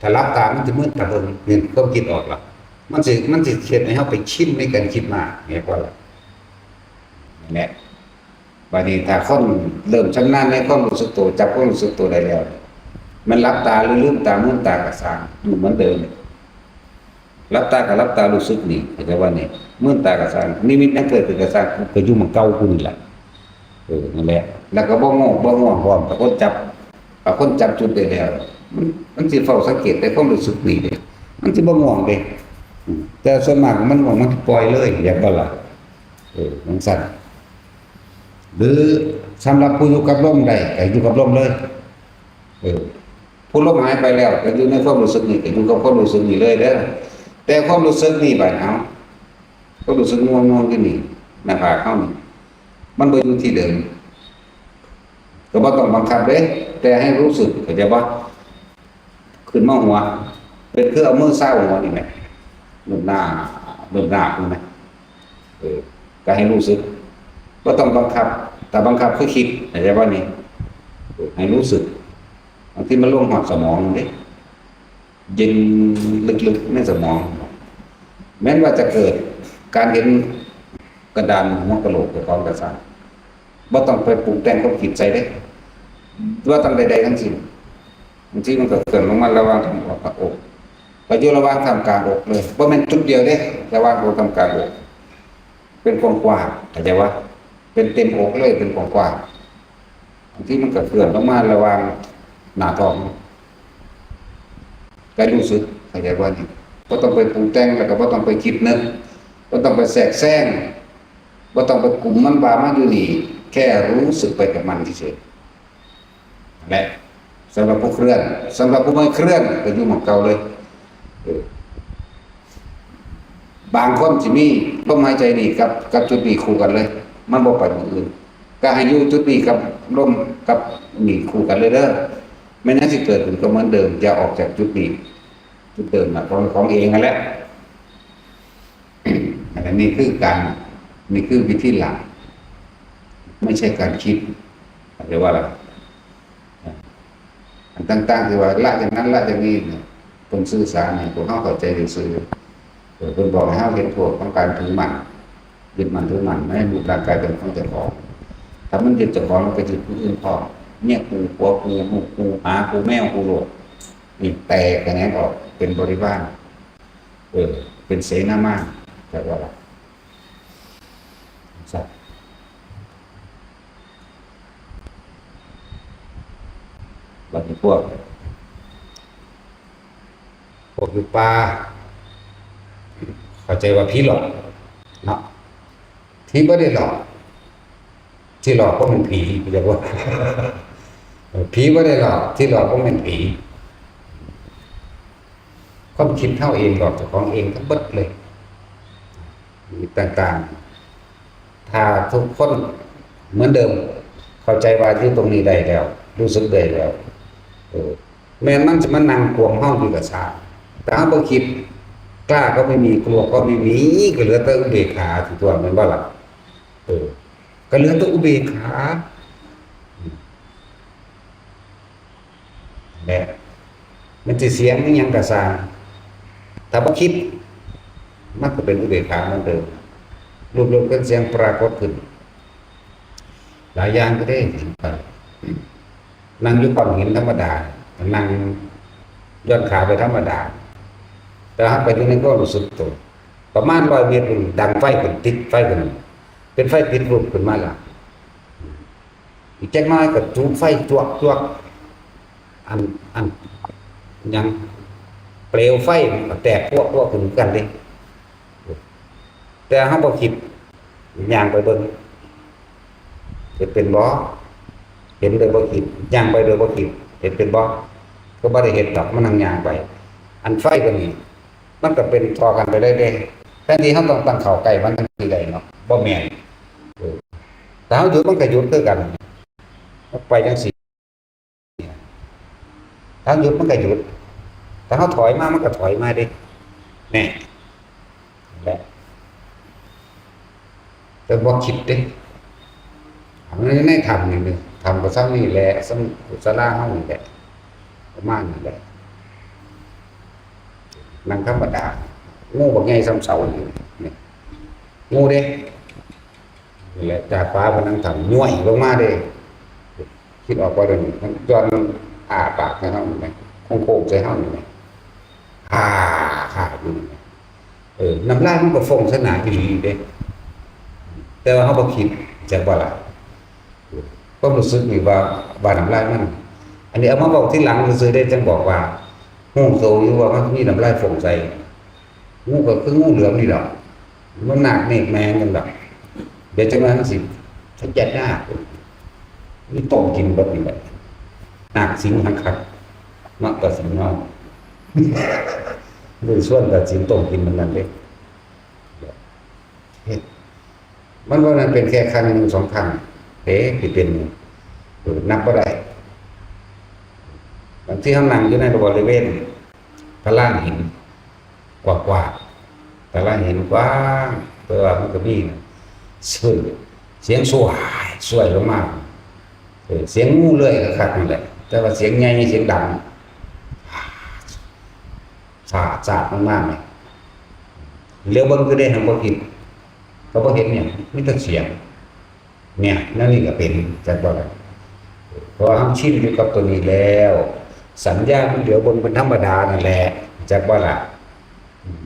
ถ้าหลับตามันสิมื่นตาเบิ่ง นี่ความคิดออกละ มันสิ มันสิเฮ็ดให้เฮาไปชินในการคิดมาก เนี่ย เพราะอะไร นั่นแหละ บัดนี้ถ้าคนเริ่มชำนาญในความรู้สึกตัว จับความรู้สึกตัวได้แล้ว มันหลับตาหรือลืมตา มื่นตาก็ซ่าง อยู่เหมือนเดิม หลับตาก็หลับตารู้สึกนี่ เข้าใจบ่นี่ มื่นตาก็ซ่าง นิมิตหยังเกิดขึ้นก็ซ่าง ก็อยู่หม่องเก่าพุ้นนี่ล่ะ เออ นั่นแหละ แล้วก็บ่ง่วง บ่ง่วงพร้อม ถ้าคนจับ ถ้าคนจับจุดได้แล้ว มัน มันสิเฝ้าสังเกตแต่ความรู้สึกนี่เด้ มันสิบ่ง่วงเด้ อืม แต่ส่วนมากมันง่วง มันสิปล่อยเลย อยากบ่ล่ะ เออ จั่งซั่น หรือสำหรับผู้อยู่กับลมได้ ก็อยู่กับลมเลย เออ ผู้ลมหายไปแล้ว ก็อยู่ในความรู้สึกนี่ ก็อยู่กับความรู้สึกนี่เลยเด้อ แต่ความรู้สึกนี่บัด เอ้า ความรู้สึกง่วงๆอยู่นี่ หน้าผากเฮานี่ มันบ่อยู่ที่เดิม ก็บ่ต้องบังคับเด้ แต่ให้รู้สึก เข้าใจบ่ ขึ้นมาหัว เป็นคือเอามือซาวหัวนี่แหม เบิ่งหน้า เบิ่งหน้านี่แหม เออ ก็ให้รู้สึก บ่ต้องบังคับ ถ้าบังคับคือคิด เข้าใจบ่นี่ เออ ให้รู้สึก บางทีมันลงฮอดสมองเด้ เย็นลึกๆในสมอง แม้นว่าจะเกิดการเห็นกระดานหัวกะโหลกเจ้าของก็ซ่าง บ่ต้องไปปรุงแต่งความคิดใส่เด้ ว่าต้องใดๆทั้งสิ้น บางทีมันก็เคลื่อนลงมาระหว่างท่ามอกกับอก ก็อยู่ระหว่างท่ามกลางอกเลย บ่แม่นจุดเดียวเด้ ระหว่างอกท่ามกลางอก เป็นกว้างๆ เข้าใจบ่ เป็นเต็มอกเลย เป็นกว้างๆ บางทีมันก็เคลื่อนลงมาระหว่างหน้าท้อง ก็รู้สึก เข้าใจว่านี่ บ่ต้องไปปรุงแต่ง แล้วก็บ่ต้องไปคิดนึก บ่ต้องไปแทรกแซง บ่ต้องไปกุมมันว่ามันอยู่นี่ แค่รู้สึกไปกับมันเฉยๆ นั่นแหละ สำหรับผู้เคลื่อน สำหรับผู้ไม่เคลื่อนก็อยู่หม่องเก่าเลย เออ บางคนสิมีลมหายใจนี่กับ กับจุดนี้คู่กันเลย มันบ่ไปหม่องอื่น ก็ให้อยู่จุดนี้กับลมกับนี่คู่กันเลยเด้อ แม่นหยังสิเกิดขึ้นก็เหมือนเดิม อย่าออกจากจุดนี้ จุดเดิมนะ ของ ของเองนั่นแหละ อันนี้คือการ นี่คือวิธีหลัก ไม่ใช่การคิด เรียกว่าอะไร อันต่างๆ ที่ว่าละอย่างนั้นละอย่างนี้เนี่ย เพิ่นสื่อสารให้พวกเราเข้าใจซื่อๆ เออ เพิ่นบอกให้เราเห็นโทษของการถือมั่น ยึดมั่นถือมั่นในรูปร่างกายเป็นของเจ้าของ ถ้ามันยึดเจ้าของ มันก็ยึดผู้อื่นพร้อม เมียกู ผัวกู ลูกกู หมากู แมวกูโลด นี่แตกแขนงออกเป็นบริวาร เออ เป็นเสนามา แต่ว่าล่ะ สัตว์ บัดนี้พวก พวกอยู่ป่า เข้าใจว่าผีหลอกเนาะ ผีบ่ได้หลอก ที่หลอกก็เป็นผี เรียกว่า ผีบ่ได้หลอก ที่หลอกก็เป็นผี ความคิดเฮาเองหลอกเจ้าของเองทั้งเบิดเลย ต่างๆ ถ้าทุกคนเหมือนเดิม เข้าใจว่าอยู่ตรงนี้ได้แล้ว รู้สึกได้แล้ว เออ แม่นมันจะมานั่งกวมห้องอยู่กับสา แต่เฮาบ่คิด กล้าก็ไม่มี กลัวก็ไม่มี ก็เหลือแต่อุเบกขาสิตัว แม่นบ่ล่ะ เออ ก็เหลือแต่อุเบกขา และมันจะเสียงอิหยังก็ซ่าง ถ้าบ่คิด มันก็เป็นอุเบกขาเหมือนเดิม รูปรสกลิ่นเสียงปรากฏขึ้น หลายอย่างก็ได้เห็นไป นั่งอยู่ก้อนหินธรรมดา นั่งย่อนขาไปธรรมดา แต่หากไปอยู่ในความรู้สึกตัว ประมาณร้อยเมตร ดังไฟขึ้น ติดไฟขึ้น เป็นไฟติดรูปขึ้นมาแล้ว อีกจักหน่อยก็จุดไฟจวกจวก อัน อัน หยัง เปลวไฟมันก็แตกพวกพวกขึ้นกันเด้ แต่เฮาบ่คิด ย่างไปเบิ่ง เฮ็ดเป็นบ่ เห็นโดยบ่คิด ย่างไปโดยบ่คิด เฮ็ดเป็นบ่ ก็บ่ได้เฮ็ดดอก มันนั่งย่างไป อันไฟก็นี่ มันก็เป็นต่อกันไปเรื่อยๆ แทนที่เฮาต้องตั้งเข้าใกล้มันจั่งสิได้เนาะ บ่แม่น เออ ถ้าเฮาหยุดมันก็หยุดคือกัน มันไปจั่งซี้ ถ้าหยุดมันก็หยุด ถ้าเฮาถอยมามันก็ถอยมาเด้ แน่ และ แต่บ่คิดเด้ อันนี้ในถ้ำนี่ นี่ ถ้ำก็ซ่ำนี่แหละ ซ่ำศาลาเฮานี่แหละ ประมาณนี้แหละ นั่งธรรมดา งูบักใหญ่ซ่ำเสานี่ นี่ งูเด้ นี่แหละ จากฟ้ามานั่งถ้ำ ย้วยลงมาเด้ คิดออกบ่เดี๋ยวนี้ มันย้อนอ้าปากใส่เฮานี่แหม โค้งๆใส่เฮานี่แหม ฮ่า ฮ่า อยู่นี่แหม เออ น้ำลายมันก็ฟองใส่หน้าอีหลีเด้ แต่ว่าเฮาบ่คิด จักบ่ล่ะ ความรู้สึกนี่ว่า ว่าน้ำลายมัน อันนี้เอามาเว้าทีหลังซื่อๆเด้ จั่งบอกว่า ฮู้โตอยู่ว่ามันมีน้ำลายฟองใส่ งูก็คืองูเหลือมนี่แหละ มันหนักเนกแมงกันดอก เดี๋ยวจั่งนั้นสิ ขยันหน้า มีต้มกินเบิดนี่แหละ หนักสิงหักคัก เนาะ ก็สิงเนาะ โดยส่วนก็สิงต้มกินมันนั่นเด้ เฮ็ด มันว่ามันเป็นแค่ครั้งหนึ่งสองครั้ง เอ๊ะ สิเป็น เออ นับบ่ได้ บางทีเฮานั่งอยู่ในบริเวณพลานหินกว้างๆ พลานหินกว้าง แต่ว่ามันก็มีเสียง เสียงสวาย สวายลงมา เออ เสียงงูเลื้อยคักๆนั่นแหละ แต่ว่าเสียงใหญ่ เสียงดัง สาดสาดมากๆเลย เหลียวเบิ่งคือได้หันบ่ผิด ก็บ่เห็นหยัง มีแต่เสียง เนี่ย แนวนี้ก็เป็น จักบ่ล่ะ เพราะว่าเฮาชินอยู่กับตัวนี้แล้ว สัญญามันเหลียวเบิ่งเป็นธรรมดานั่นแหละ จักบ่ล่ะ อืม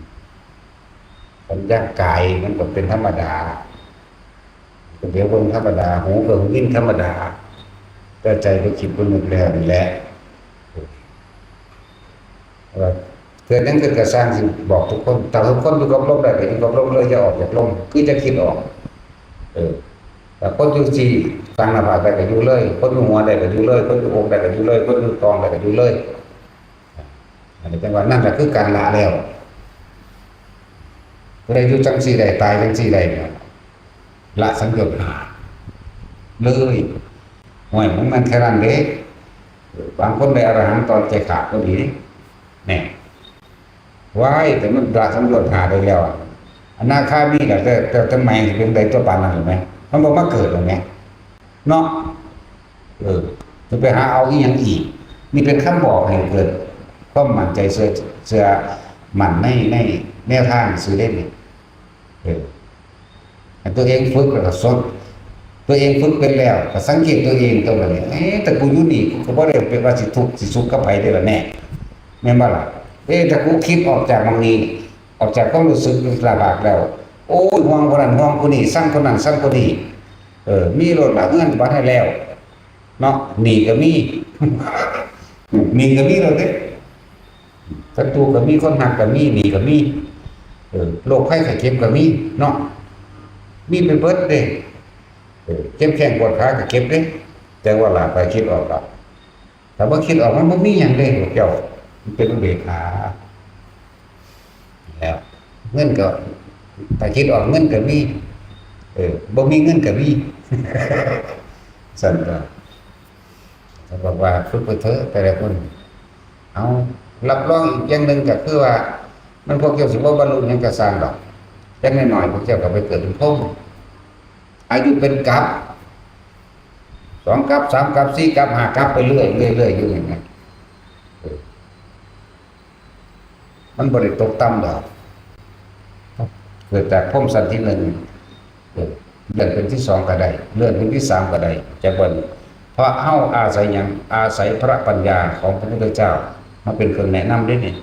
สัญญากายมันก็เป็นธรรมดา ก็เหลียวเบิ่งธรรมดา หูก็ยินธรรมดา แต่ใจก็คิดบ่นึกแล้วนี่แหละ ว่า กิดหยังขึ้นก็ซ่าง สิบอกทุกคน ถ้าทุกคนอยู่กับลมได้ก็อยู่กับลมเลย อย่าออกจากลม คือจะคิดออก เออ ถ้าคนอยู่ที่กลางหน้าผากได้ก็อยู่เลย คนอยู่หัวได้ก็อยู่เลย คนอยู่อกได้ก็อยู่เลย คนอยู่ท้องได้ก็อยู่เลย อันนี้จังว่านั่นแหละคือการละแล้ว ผู้ใดอยู่จังซี่ได้ ตายจังซี่ได้เนี่ย ละสังโยชน์ห้าเลย ห่วย มันแม่นแค่นั้นเด้ บางคนได้อรหันต์ตอนใจขาดก็มี เนี่ย ว้าย แต่มันละสังโยชน์ห้าได้แล้วอะ อนาคามีน่ะ แต่ แต่ แต่ใหม่สิเป็นใดตัวปานนั้นหรือไหม มันบ่มาเกิดหรอกแหม เนาะ เออ จะไปหาเอาอีหยังอีก นี่เป็นคำบอกให้เกิดความมั่นใจ เชื่อ เชื่อมั่นใน ในแนวทางซื่อเด้นี่ เออ ให้ตัวเองฝึกแล้วก็สด ตัวเองฝึกเป็นแล้วก็สังเกตตัวเองตัวบัดนี้ เอ๊ะ แต่กูอยู่นี่ กูก็บ่ได้เป็นว่าสิทุกข์สิสุขกับไผเด้ล่ะแน่ แม่นบ่ล่ะ เอ๊ะ แต่กูคิดออกจากหม่องนี้ ออกจากความรู้สึกลำบากแล้ว โอ้ย ห่วงคนนั้น ห่วงคนนี้ ซังคนนั้น ซังคนนี้ เออ มีรถละ เฮือนก็บ่ทันแล้ว เนาะ หนี้ก็มี หนี้ก็มีแล้วเด้ ศัตรูก็มี คนฮักก็มี หนี้ก็มี เออ โรคภัยไข้เจ็บก็มี เนาะ มีไปเบิดเด้ เออ เจ็บแข้งปวดขาก็เจ็บเด้ แต่ว่าล่ะ ไปคิดออกแล้ว ถ้าบ่คิดออก มันบ่มีหยังเด้ พวกเจ้า มันเป็นอุเบกขา แล้ว เงินก็ ถ้าคิดออก เงินก็มี เออ บ่มีเงินก็มี ซั่นก็ เขาบอกว่า ฝึกไปเถอะ แต่ละคน เอา รับรองอีกอย่างหนึ่งก็คือว่า มันพวกเจ้าสิบ่บรรลุหยังก็ซ่างดอก อย่างน้อยๆ พวกเจ้าก็ไปเกิดเป็นพรหม อายุเป็นกัป สองกัป สามกัป สี่กัป ห้ากัป ไปเรื่อยๆ เรื่อยๆ อยู่อย่างนั้น เออ มันบ่ได้ตกต่ำดอก เกิดจากพรหมชั้นที่หนึ่ง เออ เลื่อนเป็นที่สองก็ได้ เลื่อนเป็นที่สามก็ได้ จักว่า เพราะเฮาอาศัยหยัง อาศัยพระปัญญาของพระพุทธเจ้ามาเป็นเครื่องแนะนำเด้นี่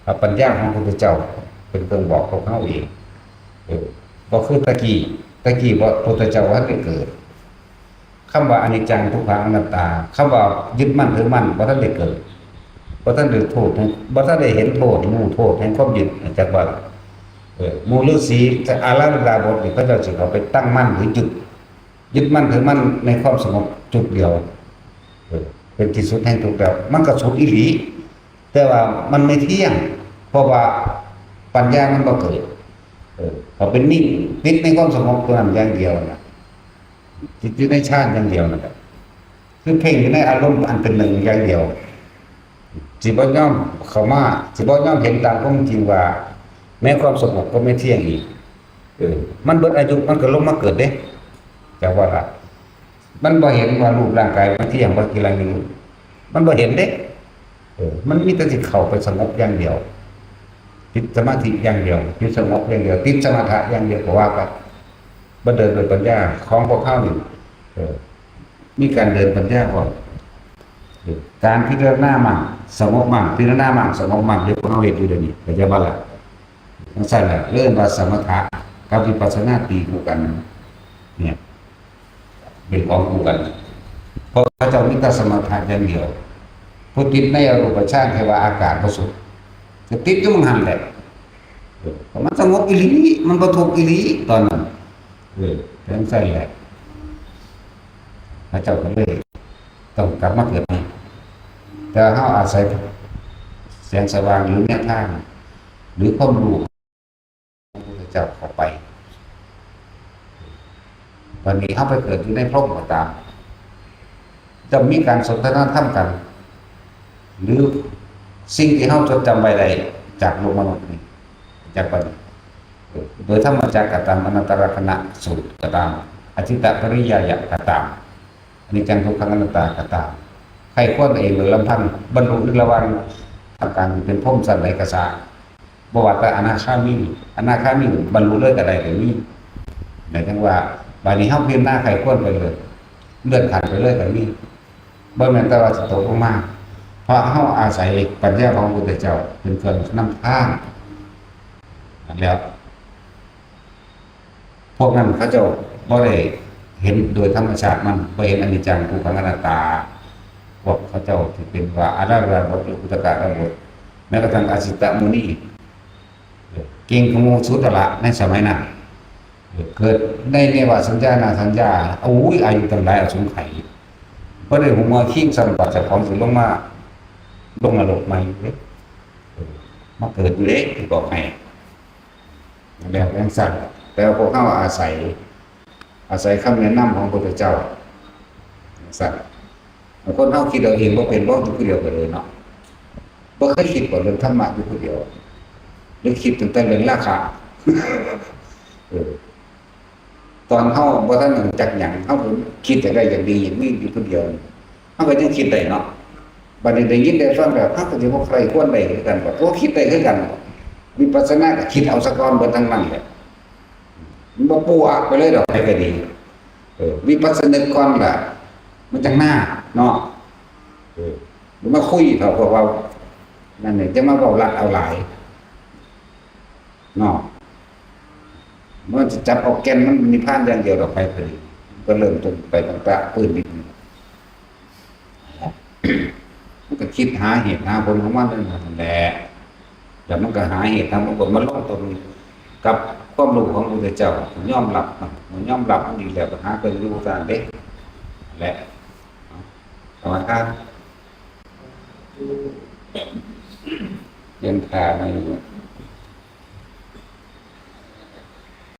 พระปัญญาของพระพุทธเจ้าเป็นเครื่องบอกพวกเฮาเอง เออ บ่คือตะกี้ ตะกี้บ่ พุทธเจ้าบ่ทันได้เกิด คำว่าอนิจจัง ทุกขัง อนัตตา คำว่ายึดมั่นถือมั่นบ่ทันได้เกิด บ่ทันได้โทษแห่ง บ่ทันได้เห็นโทษ รู้โทษแห่งความยึด จักว่า เออ หมู่ฤๅษีอาราธนาบทนี่ เขาเจ้าสิเข้าไปตั้งมั่นหรือจุด ยึดมั่นถือมั่นในความสงบจุดเดียว เออ เป็นที่สุดแห่งทุกข์แล้ว มันก็สุดอีหลี แต่ว่ามันไม่เที่ยง เพราะว่าปัญญามันบ่เกิด เออ เขาเป็นนิ่ง ติดในความสงบตัวนั้นอย่างเดียวนะ ติดอยู่ในฌานอย่างเดียวนั่นแหละ คือเพ่งอยู่ในอารมณ์อันเป็นหนึ่งอย่างเดียว สิบ่ยอมเข้ามา สิบ่ยอมเห็นตามความจริงว่า แม้ความสงบก็ไม่เที่ยงอีก เออ มันเบิดอายุ มันก็ลงมาเกิดเด้ แต่ว่าล่ะ มันบ่เห็นว่ารูปร่างกายมันเที่ยง บ่กี่ไรนี่ มันบ่เห็นเด้ เออ มันมีแต่สิเข้าไปสงบอย่างเดียว ติดสมาธิอย่างเดียว ติดสงบอย่างเดียว ติดสมถะอย่างเดียวก็ว่าไป บ่เดินโดยปัญญาของพวกเขานี่ เออ มีการเดินปัญญาก่อน เออ การพิจารณามั่ง สงบมั่ง พิจารณามั่ง สงบมั่ง เดี๋ยวพวกเราเห็นอยู่เดี๋ยวนี้ เข้าใจบ่ล่ะ? จั่งซั้นแหละ เอิ้นว่าสมถะกับวิปัสสนาตีคู่กัน เนี่ย เป็นของคู่กัน เพราะเขาเจ้ามีแต่สมถะอย่างเดียว ผู้ติดในอรูปฌาน เทวาอากาศบ่สุข ก็ติดอยู่หม่องหั้นแหละ เออ มันสงบอีหลี มันบ่ทุกข์อีหลีตอนนั้น เออ เป็นจั่งซั้นแหละ พระเจ้าก็เลยต้องกลับมาเกิดใหม่ แต่เฮาอาศัยแสงสว่างหรือแนวทาง หรือความรู้ของพระพุทธเจ้าเข้าไป วันนี้เฮาไปเกิดอยู่ในพรหมก็ตาม จะมีการสนทนาธรรมกัน หรือสิ่งที่เฮาจดจำไว้ได้จากโลกมนุษย์นี่ จากบัดนี้ โดยธรรมจักรก็ตาม อนัตตลักษณสูตรก็ตาม อจิตตปริยายะก็ตาม อนิจจังทุกขังอนัตตาก็ตาม ใคร่ครวญเองโดยลำพัง บรรลุในระหว่างทำการเป็นพรหมชั้นใดก็ซ่าง บ่ว่าแต่อนาคามี อนาคามีบรรลุเลยก็ได้ก็มี หมายถึงว่า บัดนี้เฮาพิจารณาใคร่ครวญไปเลย เลื่อนขั้นไปเลยก็มี บ่แม่นแต่ว่าสิตกลงมา เพราะเฮาอาศัยปัญญาของพระพุทธเจ้าเป็นเครื่องนำทาง แล้ว พวกนั้นเขาเจ้าบ่ได้เห็นโดยธรรมชาติมัน บ่เห็นอนิจจังทุกขังอนัตตา พวกเขาเจ้าที่เป็นว่าอาราธนาบทหรืออุทกาธนาบท แม้กระทั่งอาสิตมุนี เก่งกว่าหมู่สุดแล้วละในสมัยนั้น เกิดในเนวสัญญานาสัญญา โอ้ย อายุตั้งหลายอสงไขย บ่ได้ฮู้ว่าคิงซ้ำว่าเจ้าของสิลงมา ลงนรกใหม่เด้ เออ มาเกิดอยู่เด้ บอกให้ แบบจั่งซั่น แต่ว่าพวกเฮาอาศัย อาศัยคำแนะนำของพระพุทธเจ้า จั่งซั่น บางคนเฮาคิดเอาเองบ่เป็น บ่อยู่ผู้เดียวก็เลยเนาะ บ่เคยคิดบ่เรื่องธรรมะอยู่ผู้เดียว หรือคิดตั้งแต่เรื่องราคะ เออ ตอนเฮาบ่ทันรู้จักหยัง เฮาก็คิดอยากได้อยากดีอยากมีอยู่ผู้เดียว เฮาก็ยังคิดได้เนาะ บัดนี้ได้ยินได้ฟังแล้ว เฮาก็สิบ่ใคร่ควรได้คือกันบ่ บ่คิดได้คือกันบ่ วิปัสสนาก็คิดเอาซะก่อนเบิดทั้งนั้นแหละ มันบ่ปูอัดไปเลยดอก ใครก็ดี เออ วิปัสสนึกก่อนล่ะ มันจั่งหน้าเนาะ เออ บ่มาคุยเถาะพวกเว้า นั่นนี่ จะมาเว้าลัดเอาหลาย เนาะ มันจะจับเอาแก่นมันนิพพานอย่างเดียวดอก ใครก็ดี ก็เริ่มต้นไปตั้งแต่พื้นดิน มันก็คิดหาเหตุหาผลของมันนั่นแหละ แล้วมันก็หาเหตุหาผล มันลงตนกับความรู้ของพระพุทธเจ้า ยอมรับมัน ยอมรับมันดีแล้ว ก็หาไปรู้ตามเด้ และ เอามาทาน เรียนถามมาอยู่